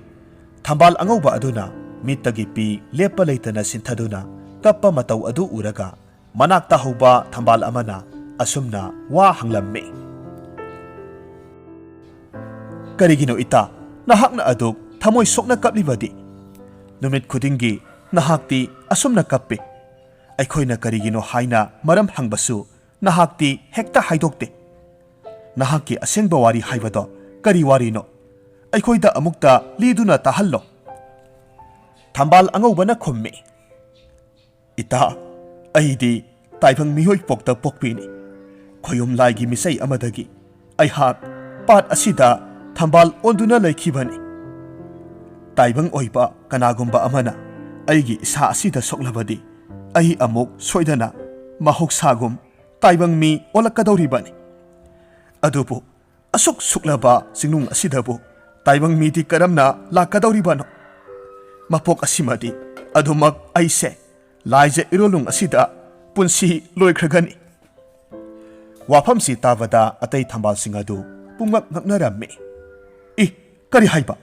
ꯊꯝꯕꯥꯜ ꯑꯉꯧꯕ ꯑꯗꯨꯅ ꯃꯤꯠꯇꯒꯤ ꯄꯤ ꯂꯦꯞꯄ ꯂꯩꯇꯅ ꯁꯤꯟꯊꯗꯨꯅ ꯀꯞꯄ ꯃꯇꯧ ꯑꯗꯨ ꯎꯔꯒ ꯃꯅꯥꯛꯇ ꯍꯧꯕ ꯊꯝꯕꯥꯜ ꯑꯃꯅ ꯑꯁꯨꯝꯅ ꯋꯥ ꯍꯪꯂꯝꯃꯤ꯫ "ꯀꯔꯤꯒꯤꯅꯣ ꯏꯇꯥ, ꯅꯍꯥꯛꯅ ꯑꯗꯨꯛ ꯊꯃꯣꯏ ꯁꯣꯛꯅ ꯀꯞꯂꯤꯕꯗꯤ? ꯅꯨꯃꯤꯠ ꯈꯨꯗꯤꯡꯒꯤ ꯅꯍꯥꯛꯇꯤ ꯑꯁꯨꯝꯅ ꯀꯞꯄꯤ꯫ ꯑꯩꯈꯣꯏꯅ ꯀꯔꯤꯒꯤꯅꯣ ꯍꯥꯏꯅ ꯃꯔꯝ ꯍꯪꯕꯁꯨ ꯅꯍꯥꯛꯇꯤ ꯍꯦꯛꯇ ꯍꯥꯏꯗꯣꯛꯇꯦ꯫ ꯅꯍꯥꯛꯀꯤ ꯑꯁꯦꯡꯕ ꯋꯥꯔꯤ ꯍꯥꯏꯕꯗꯣ ꯀꯔꯤ ꯋꯥꯔꯤꯅꯣ? ꯑꯩꯈꯣꯏꯗ ꯑꯃꯨꯛꯇ ꯂꯤꯗꯨꯅ ꯇꯥꯍꯜꯂꯣ꯫" ꯊꯝꯕꯥꯜ ꯑꯉꯧꯕꯅ ꯈꯨꯝꯃꯤ, "ꯏꯇꯥ, ꯑꯩꯗꯤ ꯇꯥꯏꯕꯪ ꯃꯤꯑꯣꯏ ꯄꯣꯛꯇ ꯄꯣꯛꯄꯤꯅꯤ꯫ ꯈꯣꯌꯨꯝ ꯂꯥꯏꯒꯤ ꯃꯤꯁꯩ ꯑꯃꯗꯒꯤ ꯑꯩꯍꯥꯛ ꯄꯥꯠ ꯑꯁꯤꯗ ꯊꯝꯕꯥꯜ ꯑꯣꯟꯗꯨꯅ ꯂꯩꯈꯤꯕꯅꯤ꯫ ꯇꯥꯏꯕꯪ ꯑꯣꯏꯕ ꯀꯅꯥꯒꯨꯝꯕ ꯑꯃꯅ ꯑꯩꯒꯤ ꯏꯁꯥ ꯑꯁꯤꯗ ꯁꯣꯛꯂꯕꯗꯤ ꯑꯩ ꯑꯃꯨꯛ ꯁꯣꯏꯗꯅ ꯃꯍꯧꯁꯥꯒꯨꯝ ꯇꯥꯏꯕꯪ ꯃꯤ ꯑꯣꯜꯂꯛꯀꯗꯧꯔꯤꯕꯅꯤ꯫ ꯑꯗꯨꯕꯨ ꯑꯁꯨꯛ ꯁꯨꯛꯂꯕ ꯆꯤꯡꯅꯨꯡ ꯑꯁꯤꯗꯕꯨ ꯇꯥꯏꯕꯪ ꯃꯤꯗꯤ ꯀꯔꯝꯅ ꯂꯥꯛꯀꯗꯧꯔꯤꯕꯅꯣ? ꯃꯄꯣꯛ ꯑꯁꯤꯃꯗꯤ ꯑꯗꯨꯃꯛ ꯑꯩꯁꯦ ꯂꯥꯏꯖ ꯏꯔꯣꯜꯅꯨꯡ ꯑꯁꯤꯗ ꯄꯨꯟꯁꯤ ꯂꯣꯏꯈ꯭ꯔꯒꯅꯤ꯫" ꯋꯥꯐꯝꯁꯤ ꯇꯥꯕꯗ ꯑꯇꯩ ꯊꯝꯕꯥꯜꯁꯤꯡ ꯑꯗꯨ ꯄꯨꯝꯉꯛ ꯉꯛꯅꯔꯝꯃꯤ꯫ "ꯏ, ꯀꯔꯤ ꯍꯥꯏꯕ?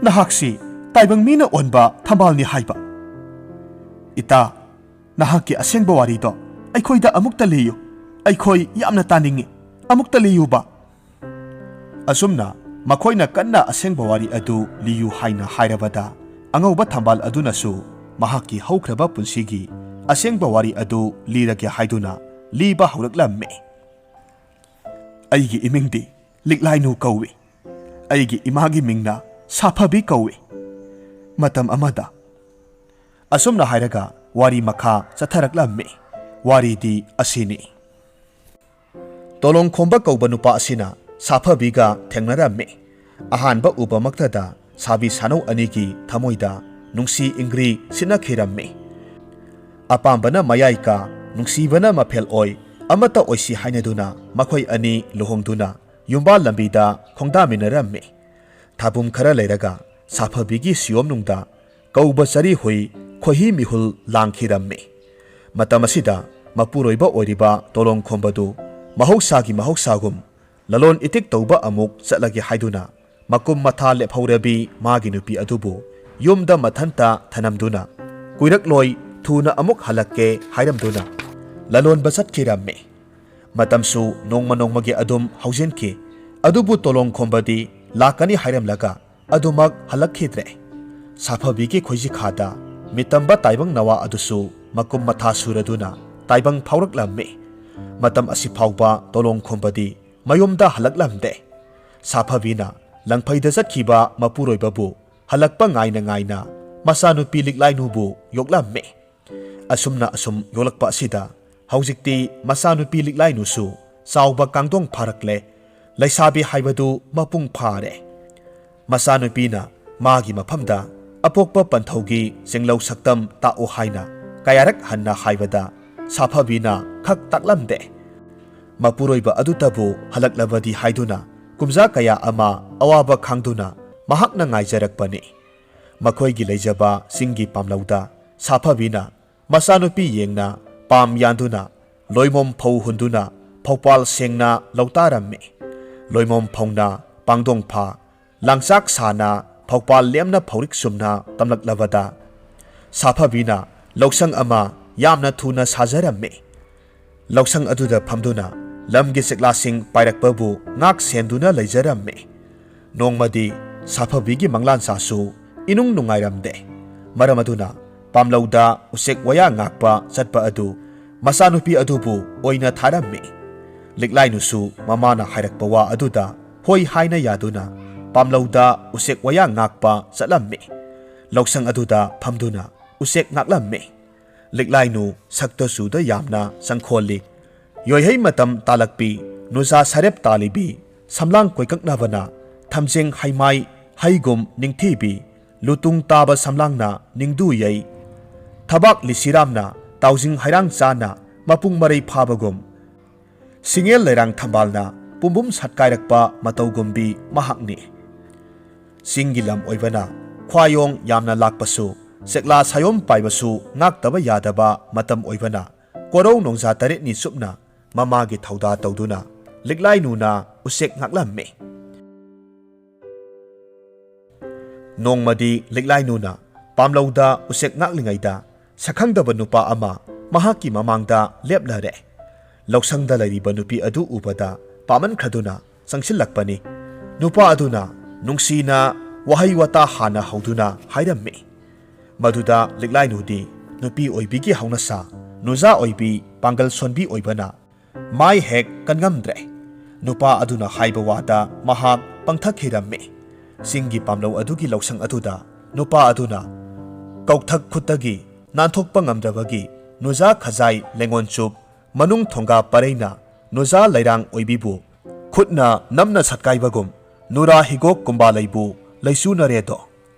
ꯅꯍꯥꯛꯁꯤ ꯇꯥꯏꯕꯪ ꯃꯤꯅ ꯑꯣꯟꯕ ꯊꯝꯕꯥꯜꯅꯤ ꯍꯥꯏꯕ? ꯏꯇꯥ, ꯅꯍꯥꯛꯀꯤ ꯑꯁꯦꯡꯕ ꯋꯥꯔꯤꯗꯣ ꯑꯩꯈꯣꯏꯗ ꯑꯃꯨꯛꯇ ꯂꯤꯌꯨ꯫ ꯑꯩꯈꯣꯏ ꯌꯥꯝꯅ ꯇꯥꯅꯤꯡꯏ꯫ ꯑꯃꯨꯛꯇ ꯂꯤꯌꯨꯕ꯫" ꯑꯁꯨꯝꯅ ꯃꯈꯣꯏꯅ ꯀꯟꯅ ꯑꯁꯦꯡꯕ ꯋꯥꯔꯤ ꯑꯗꯨ ꯂꯤꯌꯨ ꯍꯥꯏꯅ ꯍꯥꯏꯔꯕꯗ, ꯑꯉꯧꯕ ꯊꯝꯕꯥꯜ ꯑꯗꯨꯅꯁꯨ ꯃꯍꯥꯛꯀꯤ ꯍꯧꯈ꯭ꯔꯕ ꯄꯨꯟꯁꯤꯒꯤ ꯑꯁꯦꯡꯕ ꯋꯥꯔꯤ ꯑꯗꯨ ꯂꯤꯔꯒꯦ ꯍꯥꯏꯗꯨꯅ ꯂꯤꯕ ꯍꯧꯔꯛꯂꯝꯃꯤ꯫ "ꯑꯩꯒꯤ ꯏꯃꯤꯡꯗꯤ ꯂꯤꯛꯂꯥꯏꯅꯨ ꯀꯧꯏ꯫ ꯑꯩꯒꯤ ꯏꯃꯥꯒꯤ ꯃꯤꯡꯅ ꯁꯥꯐꯕꯤ ꯀꯧꯏ꯫ ꯃꯇꯝ ꯑꯃꯗ꯫" ꯑꯁꯨꯝꯅ ꯍꯥꯏꯔꯒ ꯋꯥꯔꯤ ꯃꯈꯥ ꯆꯠꯊꯔꯛꯂꯝꯃꯤ꯫ ꯋꯥꯔꯤꯗꯤ ꯑꯁꯤꯅꯤ꯫ ꯇꯣꯂꯣꯡ ꯈꯣꯝꯕ ꯀꯧꯕ ꯅꯨꯄꯥ ꯑꯁꯤꯅ ꯁꯥꯐꯕꯤꯒ ꯊꯦꯡꯅꯔꯝꯃꯤ꯫ ꯑꯍꯥꯟꯕ ꯎꯕꯃꯛꯇꯗ ꯁꯥꯕꯤ ꯁꯥꯅꯧ ꯑꯅꯤꯒꯤ ꯊꯃꯣꯏꯗ ꯅꯨꯡꯁꯤ ꯏꯪꯒ꯭ꯔꯤ ꯁꯤꯠꯅꯈꯤꯔꯝꯃꯤ꯫ ꯑꯄꯥꯝꯕꯅ ꯃꯌꯥꯏ ꯀꯥ, ꯅꯨꯡꯁꯤꯕꯅ ꯃꯐꯦꯜ ꯑꯣꯏ, ꯑꯃꯠꯇ ꯑꯣꯏꯁꯤ ꯍꯥꯏꯅꯗꯨꯅ ꯃꯈꯣꯏ ꯑꯅꯤ ꯂꯨꯍꯣꯡꯗꯨꯅ ꯌꯨꯝꯕꯥꯜ ꯂꯝꯕꯤꯗ ꯈꯣꯡꯗꯥꯃꯤꯟꯅꯔꯝꯃꯤ꯫ ꯊꯥꯕꯨꯝ ꯈꯔ ꯂꯩꯔꯒ ꯁꯥꯐꯕꯤꯒꯤ ꯁꯤꯌꯣꯝꯅꯨꯡꯗ ꯀꯧꯕ ꯆꯔꯤ ꯍꯨꯏ ꯈꯣꯏꯍꯤ ꯃꯤꯍꯨꯜ ꯂꯥꯡꯈꯤꯔꯝꯃꯤ꯫ ꯃꯇꯝ ꯑꯁꯤꯗ ꯃꯄꯨꯔꯣꯏꯕ ꯑꯣꯏꯔꯤꯕ ꯇꯣꯂꯣꯡꯈꯣꯝꯕꯗꯨ ꯃꯍꯧꯁꯥꯒꯤ ꯃꯍꯧꯁꯥꯒꯨꯝ ꯂꯂꯣꯟ ꯏꯇꯤꯛ ꯇꯧꯕ ꯑꯃꯨꯛ ꯆꯠꯂꯒꯦ ꯍꯥꯏꯗꯨꯅ ꯃꯀꯨꯝ ꯃꯊꯥ ꯂꯦꯞꯍꯧꯔꯕꯤ ꯃꯥꯒꯤ ꯅꯨꯄꯤ ꯑꯗꯨꯕꯨ ꯌꯨꯝꯗ ꯃꯊꯟꯇ ꯊꯅꯝꯗꯨꯅ, "ꯀꯨꯏꯔꯛꯂꯣꯏ, ꯊꯨꯅ ꯑꯃꯨꯛ ꯍꯜꯂꯛꯀꯦ" ꯍꯥꯏꯔꯝꯗꯨꯅ ꯂꯂꯣꯟꯕ ꯆꯠꯈꯤꯔꯝꯃꯤ꯫ ꯃꯇꯝꯁꯨ ꯅꯣꯡꯃ ꯅꯣꯡꯃꯒꯤ ꯑꯗꯨꯝ ꯍꯧꯖꯤꯟꯈꯤ꯫ ꯑꯗꯨꯕꯨ ꯇꯣꯂꯣꯡꯈꯣꯝꯕꯗꯤ ꯂꯥꯛꯀꯅꯤ ꯍꯥꯏꯔꯝꯂꯒ ꯑꯗꯨꯃꯛ ꯍꯜꯂꯛꯈꯤꯗ꯭ꯔꯦ꯫ ꯁꯥꯐꯕꯤꯒꯤ ꯈꯣꯏꯖꯤꯈꯥꯗ ꯃꯤꯇꯝꯕ ꯇꯥꯏꯕꯪ ꯅꯋꯥ ꯑꯗꯨꯁꯨ ꯃꯀꯨꯝ ꯃꯊꯥ ꯁꯨꯔꯗꯨꯅ ꯇꯥꯏꯕꯪ ꯐꯥꯎꯔꯛꯂꯝꯃꯤ꯫ ꯃꯇꯝ ꯑꯁꯤ ꯐꯥꯎꯕ ꯇꯣꯂꯣꯡꯈꯣꯝꯕꯗꯤ ꯃꯌꯨꯝꯗ ꯍꯜꯂꯛꯂꯝꯗꯦ꯫ ꯁꯥꯐꯕꯤꯅ ꯂꯪꯐꯩꯗ ꯆꯠꯈꯤꯕ ꯃꯄꯨꯔꯣꯏꯕꯕꯨ ꯍꯜꯂꯛꯄ ꯉꯥꯏꯅ ꯉꯥꯏꯅ ꯃꯆꯥꯅꯨꯄꯤ ꯂꯤꯛꯂꯥꯏꯅꯨꯕꯨ ꯌꯣꯛꯂꯝꯃꯤ꯫ ꯑꯁꯨꯝꯅ ꯑꯁꯨꯝ ꯌꯣꯛꯂꯛꯄ ꯑꯁꯤꯗ ꯍꯧꯖꯤꯛꯇꯤ ꯃꯆꯥꯅꯨꯄꯤ ꯂꯤꯛꯂꯥꯏꯅꯨꯁꯨ ꯆꯥꯎꯕ ꯀꯥꯡꯗꯣꯡ ꯐꯥꯔꯛꯂꯦ꯫ ꯂꯩꯁꯥꯕꯤ ꯍꯥꯏꯕꯗꯨ ꯃꯄꯨꯡ ꯐꯥꯔꯦ꯫ ꯃꯆꯥꯅꯨꯄꯤꯅ ꯃꯥꯒꯤ ꯃꯐꯝꯗ ꯑꯄꯣꯛꯄ ꯄꯟꯊꯧꯒꯤ ꯆꯤꯡꯂꯧ ꯁꯛꯇꯝ ꯇꯥꯛꯎ ꯍꯥꯏꯅ ꯀꯌꯥꯔꯛ ꯍꯟꯅ ꯍꯥꯏꯕꯗ ꯁꯥꯐꯕꯤꯅ ꯈꯛ ꯇꯥꯛꯂꯝꯗꯦ꯫ ꯃꯄꯨꯔꯣꯏꯕ ꯑꯗꯨꯇꯕꯨ ꯍꯜꯂꯛꯂꯕꯗꯤ ꯍꯥꯏꯗꯨꯅ ꯀꯨꯝꯖꯥ ꯀꯌꯥ ꯑꯃ ꯑꯋꯥꯕ ꯈꯥꯡꯗꯨꯅ ꯃꯍꯥꯛꯅ ꯉꯥꯏꯖꯔꯛꯄꯅꯤ꯫ ꯃꯈꯣꯏꯒꯤ ꯂꯩꯖꯕ ꯆꯤꯡꯒꯤ ꯄꯥꯝꯂꯧꯗ ꯁꯥꯐꯕꯤꯅ ꯃꯆꯥꯅꯨꯄꯤ ꯌꯦꯡꯅ ꯄꯥꯝ ꯌꯥꯟꯗꯨꯅ ꯂꯣꯏꯃꯣꯝ ꯐꯧ ꯍꯨꯟꯗꯨꯅ ꯐꯧꯄꯥꯜ ꯁꯦꯡꯅ ꯂꯧꯇꯥꯔꯝꯃꯤ꯫ ꯂꯣꯏꯃꯣꯝ ꯐꯧꯅ ꯄꯥꯡꯗꯣꯡ ꯐꯥ, ꯂꯥꯡꯆꯥꯛ ꯁꯥꯅ ꯐꯧꯄꯥꯜ ꯂꯦꯝꯅ ꯐꯧꯔꯤꯛ ꯆꯨꯝꯅ ꯇꯝꯂꯛꯂꯕꯗ ꯁꯥꯐꯕꯤꯅ ꯂꯧꯁꯪ ꯑꯃ ꯌꯥꯝꯅ ꯊꯨꯅ ꯁꯥꯖꯔꯝꯃꯤ꯫ ꯂꯧꯁꯪ ꯑꯗꯨꯗ ꯐꯝꯗꯨꯅ ꯂꯝꯒꯤ ꯆꯦꯛꯂꯥꯁꯤꯡ ꯄꯥꯏꯔꯛꯄꯕꯨ ꯉꯥꯛ ꯁꯦꯟꯗꯨꯅ ꯂꯩꯖꯔꯝꯃꯤ꯫ ꯅꯣꯡꯃꯗꯤ ꯁꯥꯐꯕꯤꯒꯤ ꯃꯪꯂꯥꯟꯆꯥꯁꯨ ꯏꯅꯨꯡ ꯅꯨꯡꯉꯥꯏꯔꯝꯗꯦ꯫ ꯃꯔꯝ ꯑꯗꯨꯅ ꯄꯥꯝꯂꯧꯗ ꯎꯆꯦꯛ ꯋꯥꯌꯥ ꯉꯥꯛꯄ ꯆꯠꯄ ꯑꯗꯨ ꯃꯆꯥꯅꯨꯄꯤ ꯑꯗꯨꯕꯨ ꯑꯣꯏꯅ ꯊꯥꯔꯝꯃꯤ꯫ ꯂꯤꯛꯂꯥꯏꯅꯨꯁꯨ ꯃꯃꯥꯅ ꯍꯥꯏꯔꯛꯄ ꯋꯥ ꯑꯗꯨꯗ ꯍꯣꯏ ꯍꯥꯏꯅ ꯌꯥꯗꯨꯅ ꯄꯥꯝꯂꯧꯗ ꯎꯆꯦꯛ ꯋꯥꯌꯥ ꯉꯥꯛꯄ ꯆꯠꯂꯝꯃꯤ꯫ ꯂꯧꯁꯪ ꯑꯗꯨꯗ ꯐꯝꯗꯨꯅ ꯎꯆꯦꯛ ꯉꯥꯛꯂꯝꯃꯤ꯫ ꯂꯤꯛꯂꯥꯏꯅꯨ ꯁꯛꯇ ꯆꯨꯗ ꯌꯥꯝꯅ ꯆꯪꯈꯣꯜꯂꯤ꯫ ꯌꯣꯏꯍꯩ ꯃꯇꯝ ꯇꯥꯂꯛꯄꯤ ꯅꯨꯖꯥ ꯁꯔꯦꯞ ꯇꯥꯂꯤꯕꯤ ꯁꯝꯂꯥꯡ ꯀꯣꯏꯀꯛꯅꯕꯅ ꯊꯝꯖꯦꯡ ꯍꯩꯃꯥꯏ ꯍꯩꯒꯨꯝ ꯅꯤꯡꯊꯤꯕꯤ ꯂꯨꯇꯨꯡ ꯇꯥꯕ ꯁꯝꯂꯥꯡꯅ ꯅꯤꯡꯗꯨ ꯌꯩ꯫ ꯊꯕꯥꯛ ꯂꯤꯁꯤꯔꯥꯝꯅ ꯇꯥꯎꯖꯤꯡ ꯍꯩꯔꯥꯡ ꯆꯥꯅ ꯃꯄꯨꯡ ꯃꯔꯩ ꯐꯥꯕꯒꯨꯝ ꯁꯤꯡꯉꯦꯜ ꯂꯩꯔꯥꯡ ꯊꯝꯕꯥꯜꯅ ꯄꯨꯝꯕꯨꯝ ꯁꯠꯀꯥꯏꯔꯛꯄ ꯃꯇꯧꯒꯨꯝꯕꯤ ꯃꯍꯥꯛꯅꯤ꯫ ꯆꯤꯡꯒꯤ ꯂꯝ ꯑꯣꯏꯕꯅ ꯈ꯭ꯋꯥꯌꯣꯡ ꯌꯥꯝꯅ ꯂꯥꯛꯄꯁꯨ, ꯆꯦꯛꯂꯥ ꯁꯥꯌꯣꯝ ꯄꯥꯏꯕꯁꯨ ꯉꯥꯛꯇꯕ ꯌꯥꯗꯕ ꯃꯇꯝ ꯑꯣꯏꯕꯅ, ꯀꯣꯔꯧ ꯅꯣꯡꯖꯥ ꯇꯔꯦꯠꯅꯤ ꯆꯨꯞꯅ ꯃꯃꯥꯒꯤ ꯊꯧꯗꯥ ꯇꯧꯗꯨꯅ ꯂꯤꯛꯂꯥꯏꯅꯨꯅ ꯎꯆꯦꯛ ꯉꯥꯛꯂꯝꯃꯤ꯫ ꯅꯣꯡꯃꯗꯤ ꯂꯤꯛꯂꯥꯏꯅꯨꯅ ꯄꯥꯝꯂꯧꯗ ꯎꯆꯦꯛ ꯉꯥꯛꯂꯤꯉꯩꯗ, ꯁꯛꯈꯪꯗꯕ ꯅꯨꯄꯥ ꯑꯃ ꯃꯍꯥꯛꯀꯤ ꯃꯃꯥꯡꯗ ꯂꯦꯞꯂꯔꯦ꯫ ꯂꯧꯁꯪꯗ ꯂꯩꯔꯤꯕ ꯅꯨꯄꯤ ꯑꯗꯨ ꯎꯕꯗ ꯄꯥꯝꯃꯟꯈ꯭ꯔꯗꯨꯅ ꯆꯪꯁꯤꯜꯂꯛꯄꯅꯤ꯫ ꯅꯨꯄꯥ ꯑꯗꯨꯅ ꯅꯨꯡꯁꯤꯅ ꯋꯥꯍꯩ ꯋꯥꯇꯥ ꯍꯥꯟꯅ ꯍꯧꯗꯨꯅ ꯍꯥꯏꯔꯝꯃꯤ꯫ ꯃꯗꯨꯗ ꯂꯤꯛꯂꯥꯏꯅꯨꯗꯤ ꯅꯨꯄꯤ ꯑꯣꯏꯕꯤꯒꯤ ꯍꯧꯅꯁꯥ, ꯅꯨꯖꯥ ꯑꯣꯏꯕꯤ ꯄꯥꯡꯒꯜ ꯁꯣꯟꯕꯤ ꯑꯣꯏꯕꯅ ꯃꯥꯏ ꯍꯦꯛ ꯀꯟꯉꯝꯗ꯭ꯔꯦ꯫ ꯅꯨꯄꯥ ꯑꯗꯨꯅ ꯍꯥꯏꯕ ꯋꯥꯗ ꯃꯍꯥꯛ ꯄꯪꯊꯛ ꯍꯤꯔꯝꯃꯤ꯫ ꯆꯤꯡꯒꯤ ꯄꯥꯝꯂꯧ ꯑꯗꯨꯒꯤ ꯂꯧꯁꯪ ꯑꯗꯨꯗ ꯅꯨꯄꯥ ꯑꯗꯨꯅ ꯀꯧꯊꯛ ꯈꯨꯠꯇꯒꯤ ꯅꯥꯟꯊꯣꯛꯄ ꯉꯝꯗ꯭ꯔꯕꯒꯤ ꯅꯨꯖꯥ ꯈꯖꯥꯏ ꯂꯦꯡꯉꯣꯟꯆꯨꯞ ꯃꯅꯨꯡ ꯊꯣꯡꯒꯥ ꯄꯔꯩꯅ ꯅꯨꯖꯥ ꯂꯩꯔꯥꯡ ꯑꯣꯏꯕꯤꯕꯨ ꯈꯨꯠꯅ ꯅꯝꯅ ꯁꯠꯀꯥꯏꯕꯒꯨꯝ ꯅꯨꯔꯥ ꯍꯤꯒꯣꯛ ꯀꯨꯝꯕꯥ ꯂꯩꯕꯨ ꯂꯩꯆꯨꯅꯔꯦꯗꯣ꯫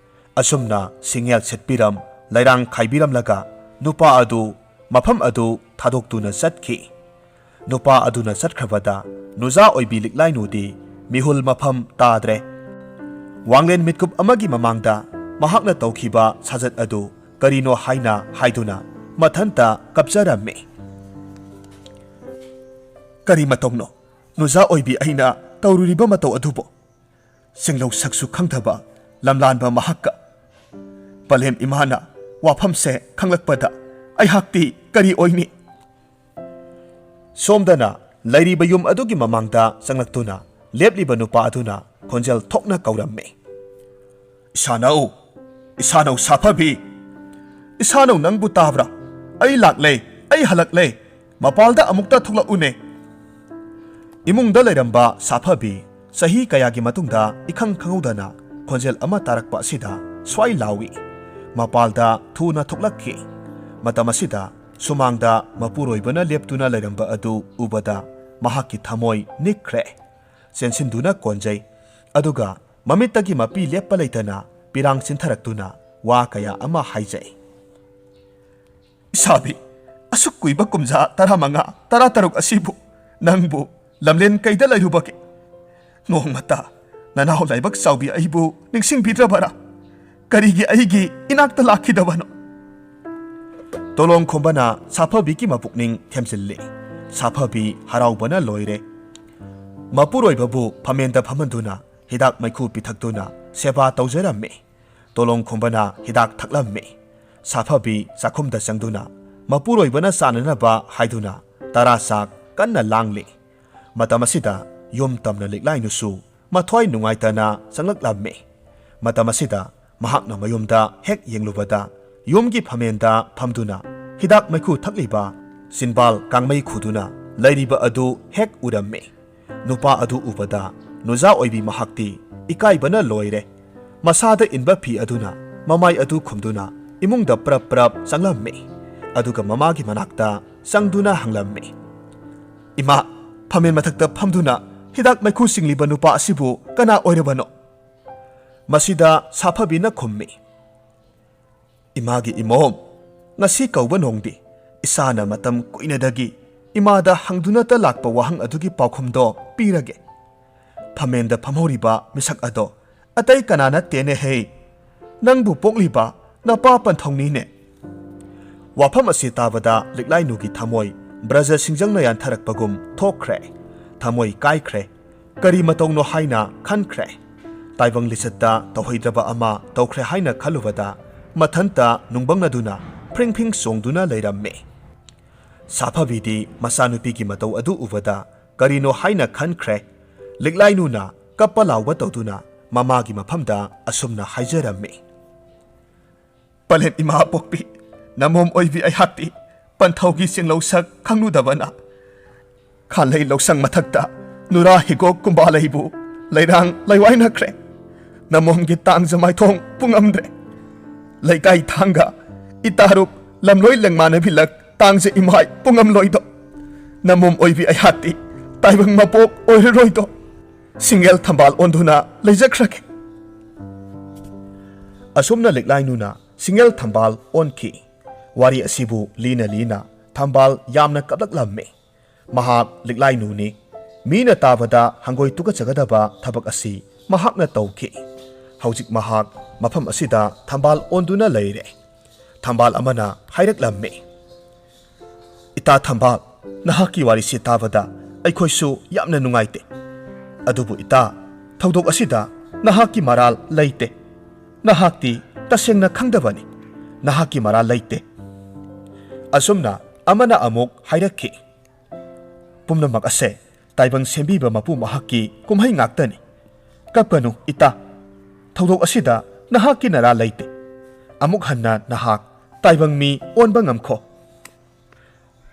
ꯑꯁꯨꯝꯅ ꯁꯤꯡꯉꯦꯜ ꯁꯤꯠꯄꯤꯔꯝ, ꯂꯩꯔꯥꯡ ꯈꯥꯏꯕꯤꯔꯝꯂꯒ ꯅꯨꯄꯥ ꯑꯗꯨ ꯃꯐꯝ ꯑꯗꯨ ꯊꯥꯗꯣꯛꯇꯨꯅ ꯆꯠꯈꯤ꯫ ꯅꯨꯄꯥ ꯑꯗꯨꯅ ꯆꯠꯈ꯭ꯔꯕꯗ ꯅꯨꯖꯥ ꯑꯣꯏꯕꯤ ꯂꯤꯛꯂꯥꯏꯅꯨꯗꯤ ꯃꯤꯍꯨꯜ ꯃꯐꯝ ꯇꯥꯗ꯭ꯔꯦ꯫ ꯋꯥꯡꯂꯦꯟ ꯃꯤꯠꯀꯨꯞ ꯑꯃꯒꯤ ꯃꯃꯥꯡꯗ ꯃꯍꯥꯛꯅ ꯇꯧꯈꯤꯕ ꯁꯥꯖꯠ ꯑꯗꯨ ꯀꯔꯤꯅꯣ ꯍꯥꯏꯅ ꯍꯥꯏꯗꯨꯅ ꯃꯊꯟꯇ ꯀꯞꯆꯔꯝꯃꯤ꯫ "ꯀꯔꯤ ꯃꯇꯧꯅꯣ ꯅꯨꯖꯥ ꯑꯣꯏꯕꯤ ꯑꯩꯅ ꯇꯧꯔꯨꯔꯤꯕ ꯃꯇꯧ ꯑꯗꯨꯕꯨ? ꯁꯤꯡꯂꯧ ꯁꯛꯁꯨ ꯈꯪꯗꯕ ꯂꯝꯂꯥꯟꯕ ꯃꯍꯥꯛꯀ ꯄꯂꯦꯝ ꯏꯃꯥꯅ ꯋꯥꯐꯝꯁꯦ ꯈꯪꯂꯛꯄꯗ ꯑꯩꯍꯥꯛꯇꯤ ꯀꯔꯤ ꯑꯣꯏꯅꯤ?" ꯁꯣꯝꯗꯅ ꯂꯩꯔꯤꯕ ꯌꯨꯝ ꯑꯗꯨꯒꯤ ꯃꯃꯥꯡꯗ ꯆꯪꯂꯛꯇꯨꯅ ꯂꯦꯞꯂꯤꯕ ꯅꯨꯄꯥ ꯑꯗꯨꯅ ꯈꯣꯟꯖꯦꯜ ꯊꯣꯛꯅ ꯀꯧꯔꯝꯃꯤ꯫ "ꯏꯁꯥꯅꯧ, ꯏꯁꯥꯅꯧ ꯁꯥꯐꯕꯤ, ꯏꯁꯥꯅꯧ ꯅꯪꯕꯨ ꯇꯥꯕ꯭ꯔꯥ? ꯑꯩ ꯂꯥꯛꯂꯦ, ꯑꯩ ꯍꯜꯂꯛꯂꯦ, ꯃꯄꯥꯜꯗ ꯑꯃꯨꯛꯇ ꯊꯣꯛꯂꯛꯎꯅꯦ!" ꯏꯃꯨꯡꯗ ꯂꯩꯔꯝꯕ ꯁꯥꯐꯕꯤ ꯆꯍꯤ ꯀꯌꯥꯒꯤ ꯃꯇꯨꯡꯗ ꯏꯈꯪ ꯈꯪꯍꯧꯗꯅ ꯈꯣꯟꯖꯦꯜ ꯑꯃ ꯇꯥꯔꯛꯄ ꯑꯁꯤꯗ ꯁ꯭ꯋꯥꯏ ꯂꯥꯎꯏ꯫ ꯃꯄꯥꯜꯗ ꯊꯨꯅ ꯊꯣꯛꯂꯛꯈꯤ꯫ ꯃꯇꯝ ꯑꯁꯤꯗ ꯁꯨꯃꯥꯡꯗ ꯃꯄꯨꯔꯣꯏꯕꯅ ꯂꯦꯞꯇꯨꯅ ꯂꯩꯔꯝꯕ ꯑꯗꯨ ꯎꯕꯗ ꯃꯍꯥꯛꯀꯤ ꯊꯃꯣꯏ ꯅꯤꯛꯈ꯭ꯔꯦ꯫ ꯆꯦꯟꯁꯤꯟꯗꯨꯅ ꯀꯣꯟꯖꯩ꯫ ꯑꯗꯨꯒ ꯃꯃꯤꯠꯇꯒꯤ ꯃꯄꯤ ꯂꯦꯞꯄ ꯂꯩꯇꯅ ꯄꯤꯔꯥꯡ ꯆꯤꯟꯊꯔꯛꯇꯨꯅ ꯋꯥ ꯀꯌꯥ ꯑꯃ ꯍꯥꯏꯖꯩ꯫ "ꯏꯁꯥꯕꯤ, ꯑꯁꯨꯛ ꯀꯨꯏꯕ ꯀꯨꯝꯖꯥ ꯇꯔꯥꯃꯉꯥ, ꯇꯔꯥꯇꯔꯨꯛ ꯑꯁꯤꯕꯨ ꯅꯪꯕꯨ ꯂꯝꯂꯦꯟ ꯀꯩꯗ ꯂꯩꯔꯨꯕꯒꯦ? ꯅꯣꯡꯃꯇ "ꯅꯅꯥꯎ ꯂꯥꯏꯕꯛ ꯆꯥꯎꯕꯤ ꯑꯩꯕꯨ ꯅꯤꯡꯁꯤꯡꯕꯤꯗ꯭ꯔꯕꯔꯥ? ꯀꯔꯤꯒꯤ ꯑꯩꯒꯤ ꯏꯅꯥꯛꯇ ꯂꯥꯛꯈꯤꯗꯕꯅꯣ?" ꯇꯣꯂꯣꯡ ꯈꯣꯝꯕꯅ ꯁꯥꯐꯕꯤꯒꯤ ꯃꯄꯨꯛꯅꯤꯡ ꯊꯦꯝꯖꯤꯜꯂꯤ꯫ ꯁꯥꯐꯕꯤ ꯍꯔꯥꯎꯕꯅ ꯂꯣꯏꯔꯦ꯫ ꯃꯄꯨꯔꯣꯏꯕꯕꯨ ꯐꯝꯃꯦꯟꯗ ꯐꯝꯍꯟꯗꯨꯅ ꯍꯤꯗꯥꯛ ꯃꯩꯈꯨ ꯄꯤꯊꯛꯇꯨꯅ ꯁꯦꯕꯥ ꯇꯧꯖꯔꯝꯃꯤ꯫ ꯇꯣꯂꯣꯡ ꯈꯣꯝꯕꯅ ꯍꯤꯗꯥꯛ ꯊꯛꯂꯝꯃꯤ꯫ ꯁꯥꯐꯕꯤ ꯆꯥꯛꯈꯨꯝꯗ ꯆꯪꯗꯨꯅ ꯃꯄꯨꯔꯣꯏꯕꯅ ꯆꯥꯅꯅꯕ ꯍꯥꯏꯗꯨꯅ ꯇꯔꯥ ꯆꯥꯛ ꯀꯟꯅ ꯂꯥꯡꯂꯤ꯫ ꯃꯇꯝ ꯑꯁꯤꯗ ꯌꯨꯝ ꯇꯝꯅ ꯂꯤꯛꯂꯥꯏꯅꯨꯁꯨ ꯃꯊ꯭ꯋꯥꯏ ꯅꯨꯡꯉꯥꯏꯇꯅ ꯆꯪꯂꯛꯂꯝꯃꯤ꯫ ꯃꯇꯝ ꯑꯁꯤꯗ ꯃꯍꯥꯛꯅ ꯃꯌꯨꯝꯗ ꯍꯦꯛ ꯌꯦꯡꯂꯨꯕꯗ ꯌꯨꯝꯒꯤ ꯐꯝꯃꯦꯟꯗ ꯐꯝꯗꯨꯅ ꯍꯤꯗꯥꯛ ꯃꯩꯈꯨ ꯊꯛꯂꯤꯕ, ꯆꯤꯟꯕꯥꯜ ꯀꯥꯡꯃꯩ ꯈꯨꯗꯨꯅ ꯂꯩꯔꯤꯕ ꯑꯗꯨ ꯍꯦꯛ ꯎꯔꯝꯃꯤ꯫ ꯅꯨꯄꯥ ꯑꯗꯨ ꯎꯕꯗ ꯅꯨꯖꯥ ꯑꯣꯏꯕꯤ ꯃꯍꯥꯛꯇꯤ ꯏꯀꯥꯏꯕꯅ ꯂꯣꯏꯔꯦ꯫ ꯃꯁꯥꯗ ꯏꯟꯕ ꯐꯤ ꯑꯗꯨꯅ ꯃꯃꯥꯏ ꯑꯗꯨ ꯈꯨꯝꯗꯨꯅ ꯏꯃꯨꯡꯗ ꯄ꯭ꯔꯞ ꯄ꯭ꯔꯞ ꯆꯪꯂꯝꯃꯤ꯫ ꯑꯗꯨꯒ ꯃꯃꯥꯒꯤ ꯃꯅꯥꯛꯇ ꯆꯪꯗꯨꯅ ꯍꯪꯂꯝꯃꯤ, "ꯏꯃꯥ, ꯐꯝꯃꯦꯟ ꯃꯊꯛꯇ ꯐꯝꯗꯨꯅ ꯍꯤꯗꯥꯛ ꯃꯩꯈꯨ ꯆꯤꯡꯂꯤꯕ ꯅꯨꯄꯥ ꯑꯁꯤꯕꯨ ꯀꯅꯥ ꯑꯣꯏꯔꯕꯅꯣ?" ꯃꯁꯤꯗ ꯁꯥꯐꯕꯤꯅ ꯈꯨꯝꯃꯤ, "ꯏꯃꯥꯒꯤ ꯏꯃꯣꯝ, ꯉꯁꯤ ꯀꯧꯕ ꯅꯣꯡꯗꯤ ꯏꯁꯥꯅ ꯃꯇꯝ ꯀꯨꯏꯅꯗꯒꯤ ꯏꯃꯥꯗ ꯍꯪꯗꯨꯅꯇ ꯂꯥꯛꯄ ꯋꯥꯍꯪ ꯑꯗꯨꯒꯤ ꯄꯥꯎꯈꯨꯝꯗꯣ ꯄꯤꯔꯒꯦ꯫ ꯐꯝꯃꯦꯟꯗ ꯐꯝꯍꯧꯔꯤꯕ ꯃꯤꯁꯛ ꯑꯗꯣ ꯑꯇꯩ ꯀꯅꯥ ꯅꯠꯇꯦꯅꯦꯍꯦ, ꯅꯪꯕꯨ ꯄꯣꯛꯂꯤꯕ ꯅꯄꯥ ꯄꯟꯊꯧꯅꯤꯅꯦ꯫" ꯋꯥꯐꯝ ꯑꯁꯤ ꯇꯥꯕꯗ ꯂꯤꯛꯂꯥꯏꯅꯨꯒꯤ ꯊꯃꯣꯏ ꯕ꯭ꯔꯖ ꯁꯤꯡꯖꯪꯅ ꯌꯥꯟꯊꯔꯛꯄꯒꯨꯝ ꯊꯣꯛꯈ꯭ꯔꯦ꯫ ꯊꯃꯣꯏ ꯀꯥꯏꯈ꯭ꯔꯦ꯫ ꯀꯔꯤ ꯃꯇꯧꯅꯣ ꯍꯥꯏꯅ ꯈꯟꯈ꯭ꯔꯦ꯫ ꯇꯥꯏꯕꯪ ꯂꯤꯆꯠꯇ ꯇꯧꯍꯩꯗ꯭ꯔꯕ ꯑꯃ ꯇꯧꯈ꯭ꯔꯦ ꯍꯥꯏꯅ ꯈꯜꯂꯨꯕꯗ ꯃꯊꯟꯇ ꯅꯨꯡꯕꯪꯅꯗꯨꯅ ꯐ꯭ꯔꯤꯡ ꯐ꯭ꯔꯤꯡ ꯆꯣꯡꯗꯨꯅ ꯂꯩꯔꯝꯃꯤ꯫ ꯁꯥꯐꯕꯤꯗꯤ ꯃꯆꯥꯅꯨꯄꯤꯒꯤ ꯃꯇꯧ ꯑꯗꯨ ꯎꯕꯗ ꯀꯔꯤꯅꯣ ꯍꯥꯏꯅ ꯈꯟꯈ꯭ꯔꯦ꯫ ꯂꯤꯛꯂꯥꯏꯅꯨꯅ ꯀꯞꯄ ꯂꯥꯎꯕ ꯇꯧꯗꯨꯅ ꯃꯃꯥꯒꯤ ꯃꯐꯝꯗ ꯑꯁꯨꯝꯅ ꯍꯥꯏꯖꯔꯝꯃꯤ, "ꯄꯂꯦꯟ ꯏꯃꯥ ꯄꯣꯛꯄꯤ, ꯅꯃꯣꯝ ꯑꯣꯏꯕꯤ ꯑꯩꯍꯥꯛꯇꯤ ꯄꯟꯊꯧꯒꯤ ꯆꯤꯡꯂꯧ ꯁꯛ ꯈꯪꯂꯨꯗꯕꯅ ꯈꯥꯟꯂꯩ ꯂꯧꯁꯪ ꯃꯊꯛꯇ ꯅꯨꯔꯥ ꯍꯤꯒꯣꯛ ꯀꯨꯝꯕꯥꯂꯩꯕꯨ ꯂꯩꯔꯥꯡ ꯂꯩꯋꯥꯏꯅꯈ꯭ꯔꯦ꯫ ꯅꯃꯣꯝꯒꯤ ꯇꯥꯡꯖ ꯃꯥꯏꯊꯣꯡ ꯄꯨꯡꯉꯝꯗ꯭ꯔꯦ꯫ ꯂꯩꯀꯥꯏ ꯊꯥꯡꯒ ꯏꯇꯥꯔꯨꯛ ꯂꯝꯂꯣꯏ ꯂꯦꯡꯃꯥꯟꯅꯕꯤꯂꯛ ꯇꯥꯡꯖ ꯏꯃꯥꯏ ꯄꯨꯡꯉꯝꯂꯣꯏꯗꯣ꯫ ꯅꯃꯣꯝ ꯑꯣꯏꯕꯤ ꯑꯩꯍꯥꯛꯇꯤ ꯇꯥꯏꯕꯪ ꯃꯄꯣꯛ ꯑꯣꯏꯔꯔꯣꯏꯗꯣ꯫ ꯁꯤꯡꯒꯦꯜ ꯊꯝꯕꯥꯜ ꯑꯣꯟꯗꯨꯅ ꯂꯩꯖꯈ꯭ꯔꯒꯦ꯫" ꯑꯁꯨꯝꯅ ꯂꯤꯛꯂꯥꯏꯅꯨꯅ ꯁꯤꯡꯒꯦꯜ ꯊꯝꯕꯥꯜ ꯑꯣꯟꯈꯤ꯫ ꯋꯥꯔꯤ ꯑꯁꯤꯕꯨ ꯂꯤꯅ ꯂꯤꯅ ꯊꯝꯕꯥꯜ ꯌꯥꯝꯅ ꯀꯞꯂꯛꯂꯝꯃꯤ꯫ ꯃꯍꯥꯛ ꯂꯤꯛꯂꯥꯏꯅꯨꯅꯤ꯫ ꯃꯤꯅ ꯇꯥꯕꯗ ꯍꯪꯒꯣꯏ ꯇꯨꯀꯠꯆꯒꯗꯕ ꯊꯕꯛ ꯑꯁꯤ ꯃꯍꯥꯛꯅ ꯇꯧꯈꯤ꯫ ꯍꯧꯖꯤꯛ ꯃꯍꯥꯛ ꯃꯐꯝ ꯑꯁꯤꯗ ꯊꯝꯕꯥꯜ ꯑꯣꯟꯗꯨꯅ ꯂꯩꯔꯦ꯫ ꯊꯝꯕꯥꯜ ꯑꯃꯅ ꯍꯥꯏꯔꯛꯂꯝꯃꯤ, "ꯏꯇꯥ ꯊꯝꯕꯥꯜ, ꯅꯍꯥꯛꯀꯤ ꯋꯥꯔꯤꯁꯤ ꯇꯥꯕꯗ ꯑꯩꯈꯣꯏꯁꯨ ꯌꯥꯝꯅ ꯅꯨꯡꯉꯥꯏꯇꯦ꯫ ꯑꯗꯨꯕꯨ ꯏꯇꯥ, ꯊꯧꯗꯣꯛ ꯑꯁꯤꯗ ꯅꯍꯥꯛꯀꯤ ꯃꯔꯥꯜ ꯂꯩꯇꯦ꯫ ꯅꯍꯥꯛꯇꯤ ꯇꯁꯦꯡꯅ ꯈꯪꯗꯕꯅꯤ꯫ ꯅꯍꯥꯛꯀꯤ ꯃꯔꯥꯜ ꯂꯩꯇꯦ"꯫ ꯑꯁꯨꯝꯅ ꯑꯃꯅ ꯑꯃꯨꯛ ꯍꯥꯏꯔꯛꯈꯤ, "ꯄꯨꯝꯅꯃꯛ ꯑꯁꯦ ꯇꯥꯏꯕꯪ ꯁꯦꯝꯕꯤꯕ ꯃꯄꯨ ꯃꯍꯥꯛꯀꯤ ꯀꯨꯝꯍꯩ ꯉꯥꯛꯇꯅꯤ꯫ ꯀꯞꯀꯅꯨ ꯏꯇꯥ, ꯊꯧꯗꯣꯛ ꯑꯁꯤꯗ ꯅꯍꯥꯛꯀꯤ ꯅꯔꯥ ꯂꯩꯇꯦ꯫ ꯑꯃꯨꯛ ꯍꯟꯅ ꯅꯍꯥꯛ ꯇꯥꯏꯕꯪ ꯃꯤ ꯑꯣꯟꯕ ꯉꯝꯈꯣ"꯫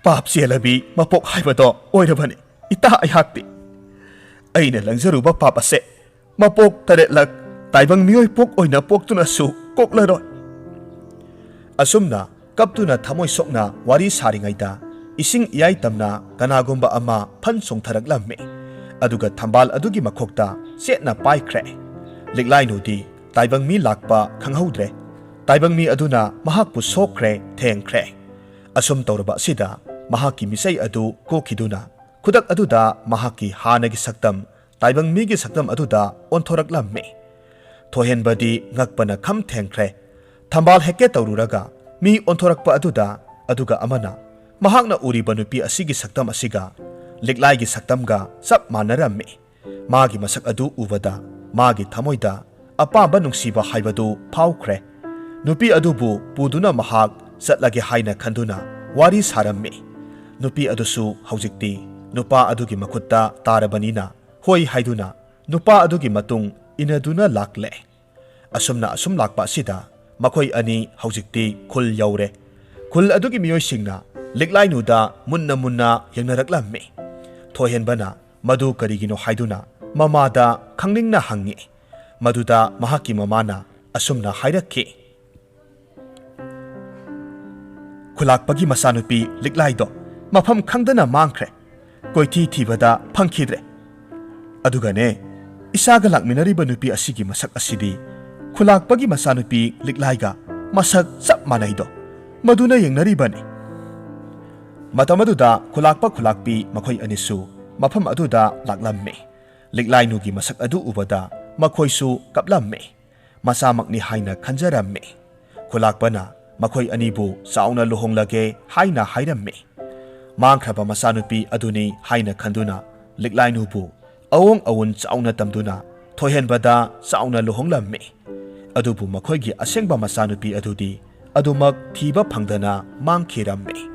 ꯄꯥꯞ ꯆꯦꯜꯂꯕꯤ ꯃꯄꯣꯛ ꯍꯥꯏꯕꯗꯣ ꯑꯣꯏꯔꯕꯅꯤ ꯏꯇꯥ ꯑꯩꯍꯥꯛꯇꯤ꯫ ꯑꯩꯅ ꯂꯪꯖꯔꯨꯕ ꯄꯥꯞ ꯑꯁꯦ ꯃꯄꯣꯛ ꯇꯔꯦꯠꯂꯛ ꯇꯥꯏꯕꯪ ꯃꯤꯑꯣꯏ ꯄꯣꯛ ꯑꯣꯏꯅ ꯄꯣꯛꯇꯨꯅꯁꯨ ꯀꯣꯛꯂꯔꯣꯏ꯫ ꯑꯁꯨꯝꯅ ꯀꯞꯇꯨꯅ ꯊꯃꯣꯏ ꯁꯣꯛꯅ ꯋꯥꯔꯤ ꯁꯥꯔꯤꯉꯩꯗ, ꯏꯁꯤꯡ ꯏꯌꯥꯏ ꯇꯝꯅ ꯀꯅꯥꯒꯨꯝꯕ ꯑꯃ ꯐꯟ ꯆꯣꯡꯊꯔꯛꯂꯝꯃꯤ꯫ ꯑꯗꯨꯒ ꯊꯝꯕꯥꯜ ꯑꯗꯨꯒꯤ ꯃꯈꯣꯛꯇ ꯆꯦꯠꯅ ꯄꯥꯏꯈ꯭ꯔꯦ꯫ ꯂꯤꯛꯂꯥꯏꯅꯨꯗꯤ ꯇꯥꯏꯕꯪ ꯃꯤ ꯂꯥꯛꯄ ꯈꯪꯍꯧꯗ꯭ꯔꯦ꯫ ꯇꯥꯏꯕꯪ ꯃꯤ ꯑꯗꯨꯅ ꯃꯍꯥꯛꯄꯨ ꯁꯣꯛꯈ꯭ꯔꯦ, ꯊꯦꯡꯈ꯭ꯔꯦ꯫ ꯑꯁꯨꯝ ꯇꯧꯔꯕ ꯑꯁꯤꯗ ꯃꯍꯥꯛꯀꯤ ꯃꯤꯆꯩ ꯑꯗꯨ ꯀꯣꯛꯈꯤꯗꯨꯅ, ꯈꯨꯗꯛ ꯑꯗꯨꯗ ꯃꯍꯥꯛꯀꯤ ꯍꯥꯟꯅꯒꯤ ꯁꯛꯇꯝ, ꯇꯥꯏꯕꯪ ꯃꯤꯒꯤ ꯁꯛꯇꯝ ꯑꯗꯨꯗ ꯑꯣꯟꯊꯣꯔꯛꯂꯝꯃꯤ꯫ ꯊꯣꯏꯍꯦꯟꯕꯗꯤ ꯉꯛꯄꯅ ꯈꯝ ꯊꯦꯡꯈ꯭ꯔꯦ꯫ ꯊꯝꯕꯥꯜ ꯍꯦꯛꯀꯦ ꯇꯧꯔꯨꯔꯒ ꯃꯤ ꯑꯣꯟꯊꯣꯔꯛꯄ ꯑꯗꯨꯗ, ꯑꯗꯨꯒ ꯑꯃꯅ ꯃꯍꯥꯛꯅ ꯎꯔꯤꯕ ꯅꯨꯄꯤ ꯑꯁꯤꯒꯤ ꯁꯛꯇꯝ ꯑꯁꯤꯒ ꯂꯤꯛꯂꯥꯏꯒꯤ ꯁꯛꯇꯝꯒ ꯆꯞ ꯃꯥꯟꯅꯔꯝꯃꯤ꯫ ꯃꯥꯒꯤ ꯃꯁꯛ ꯑꯗꯨ ꯎꯕꯗ ꯃꯥꯒꯤ ꯊꯃꯣꯏꯗ ꯑꯄꯥꯝꯕ ꯅꯨꯡꯁꯤꯕ ꯍꯥꯏꯕꯗꯨ ꯐꯥꯎꯈ꯭ꯔꯦ꯫ ꯅꯨꯄꯤ ꯑꯗꯨꯕꯨ ꯄꯨꯗꯨꯅ ꯃꯍꯥꯛ ꯆꯠꯂꯒꯦ ꯍꯥꯏꯅ ꯈꯟꯗꯨꯅ ꯋꯥꯔꯤ ꯁꯥꯔꯝꯃꯤ꯫ ꯅꯨꯄꯤ ꯑꯗꯨꯁꯨ ꯍꯧꯖꯤꯛꯇꯤ ꯅꯨꯄꯥ ꯑꯗꯨꯒꯤ ꯃꯈꯨꯠꯇ ꯇꯥꯔꯕꯅꯤꯅ ꯍꯣꯏ ꯍꯥꯏꯗꯨꯅ ꯅꯨꯄꯥ ꯑꯗꯨꯒꯤ ꯃꯇꯨꯡ ꯏꯟꯅꯗꯨꯅ ꯂꯥꯛꯂꯦ꯫ ꯑꯁꯨꯝꯅ ꯑꯁꯨꯝ ꯂꯥꯛꯄ ꯑꯁꯤꯗ ꯃꯈꯣꯏ ꯑꯅꯤ ꯍꯧꯖꯤꯛꯇꯤ ꯈꯨꯜ ꯌꯧꯔꯦ꯫ ꯈꯨꯜ ꯑꯗꯨꯒꯤ ꯃꯤꯑꯣꯏꯁꯤꯡꯅ ꯂꯤꯛꯂꯥꯏꯅꯨꯗ ꯃꯨꯟꯅ ꯃꯨꯟꯅ ꯌꯦꯡꯅꯔꯛꯂꯝꯃꯤ꯫ ꯊꯣꯏꯍꯦꯟꯕꯅ ꯃꯗꯨ ꯀꯔꯤꯒꯤꯅꯣ ꯍꯥꯏꯗꯨꯅ ꯃꯃꯥꯗ ꯈꯪꯅꯤꯡꯅ ꯍꯪꯉꯤ꯫ ꯃꯗꯨꯗ ꯃꯍꯥꯛꯀꯤ ꯃꯃꯥꯅ ꯑꯁꯨꯝꯅ ꯍꯥꯏꯔꯛꯈꯤ, "ꯈꯨꯂꯥꯛꯄꯒꯤ ꯃꯆꯥꯅꯨꯄꯤ ꯂꯤꯛꯂꯥꯏꯗꯣ ꯃꯐꯝ ꯈꯪꯗꯅ ꯃꯥꯡꯈ꯭ꯔꯦ꯫ ꯀꯣꯏꯊꯤ ꯊꯤꯕꯗ ꯐꯪꯈꯤꯗ꯭ꯔꯦ꯫ ꯑꯗꯨꯒꯅꯦ, ꯏꯆꯥꯒ ꯂꯥꯛꯃꯤꯟꯅꯔꯤꯕ ꯅꯨꯄꯤ ꯑꯁꯤꯒꯤ ꯃꯁꯛ ꯑꯁꯤꯗꯤ ꯈꯨꯂꯥꯛꯄꯒꯤ ꯃꯆꯥꯅꯨꯄꯤ ꯂꯤꯛꯂꯥꯏꯒ ꯃꯁꯛ ꯆꯞ ꯃꯥꯟꯅꯩꯗꯣ, ꯃꯗꯨꯅ ꯌꯦꯡꯅꯔꯤꯕꯅꯤ"꯫ ꯃꯇꯝ ꯑꯗꯨꯗ ꯈꯨꯂꯥꯛꯄ ꯈꯨꯂꯥꯛꯄꯤ ꯃꯈꯣꯏ ꯑꯅꯤꯁꯨ ꯃꯐꯝ ꯑꯗꯨꯗ ꯂꯥꯛꯂꯝꯃꯤ꯫ ꯂꯤꯛꯂꯥꯏꯅꯨꯒꯤ ꯃꯁꯛ ꯑꯗꯨ ꯎꯕꯗ ꯃꯈꯣꯏꯁꯨ ꯀꯞꯂꯝꯃꯤ꯫ ꯃꯁꯥꯃꯛꯅꯤ ꯍꯥꯏꯅ ꯈꯟꯖꯔꯝꯃꯤ꯫ ꯈꯨꯂꯥꯛꯄꯅ ꯃꯈꯣꯏ ꯑꯅꯤꯕꯨ ꯆꯥꯎꯅ ꯂꯨꯍꯣꯡꯂꯒꯦ ꯍꯥꯏꯅ ꯍꯥꯏꯔꯝꯃꯤ꯫ ꯃꯥꯡꯈ꯭ꯔꯕ ꯃꯆꯥꯅꯨꯄꯤ ꯑꯗꯨꯅꯤ ꯍꯥꯏꯅ ꯈꯟꯗꯨꯅ ꯂꯤꯛꯂꯥꯏꯅꯨꯕꯨ ꯑꯋꯣꯡ ꯑꯋꯨꯟ ꯆꯥꯎꯅ ꯇꯝꯗꯨꯅ ꯊꯣꯏꯍꯦꯟꯕꯗ ꯆꯥꯎꯅ ꯂꯨꯍꯣꯡꯂꯝꯃꯤ꯫ ꯑꯗꯨꯕꯨ ꯃꯈꯣꯏꯒꯤ ꯑꯁꯦꯡꯕ ꯃꯆꯥꯅꯨꯄꯤ ꯑꯗꯨꯗꯤ ꯑꯗꯨꯃꯛ ꯊꯤꯕ ꯐꯪꯗꯅ ꯃꯥꯡꯈꯤꯔꯝꯃꯤ꯫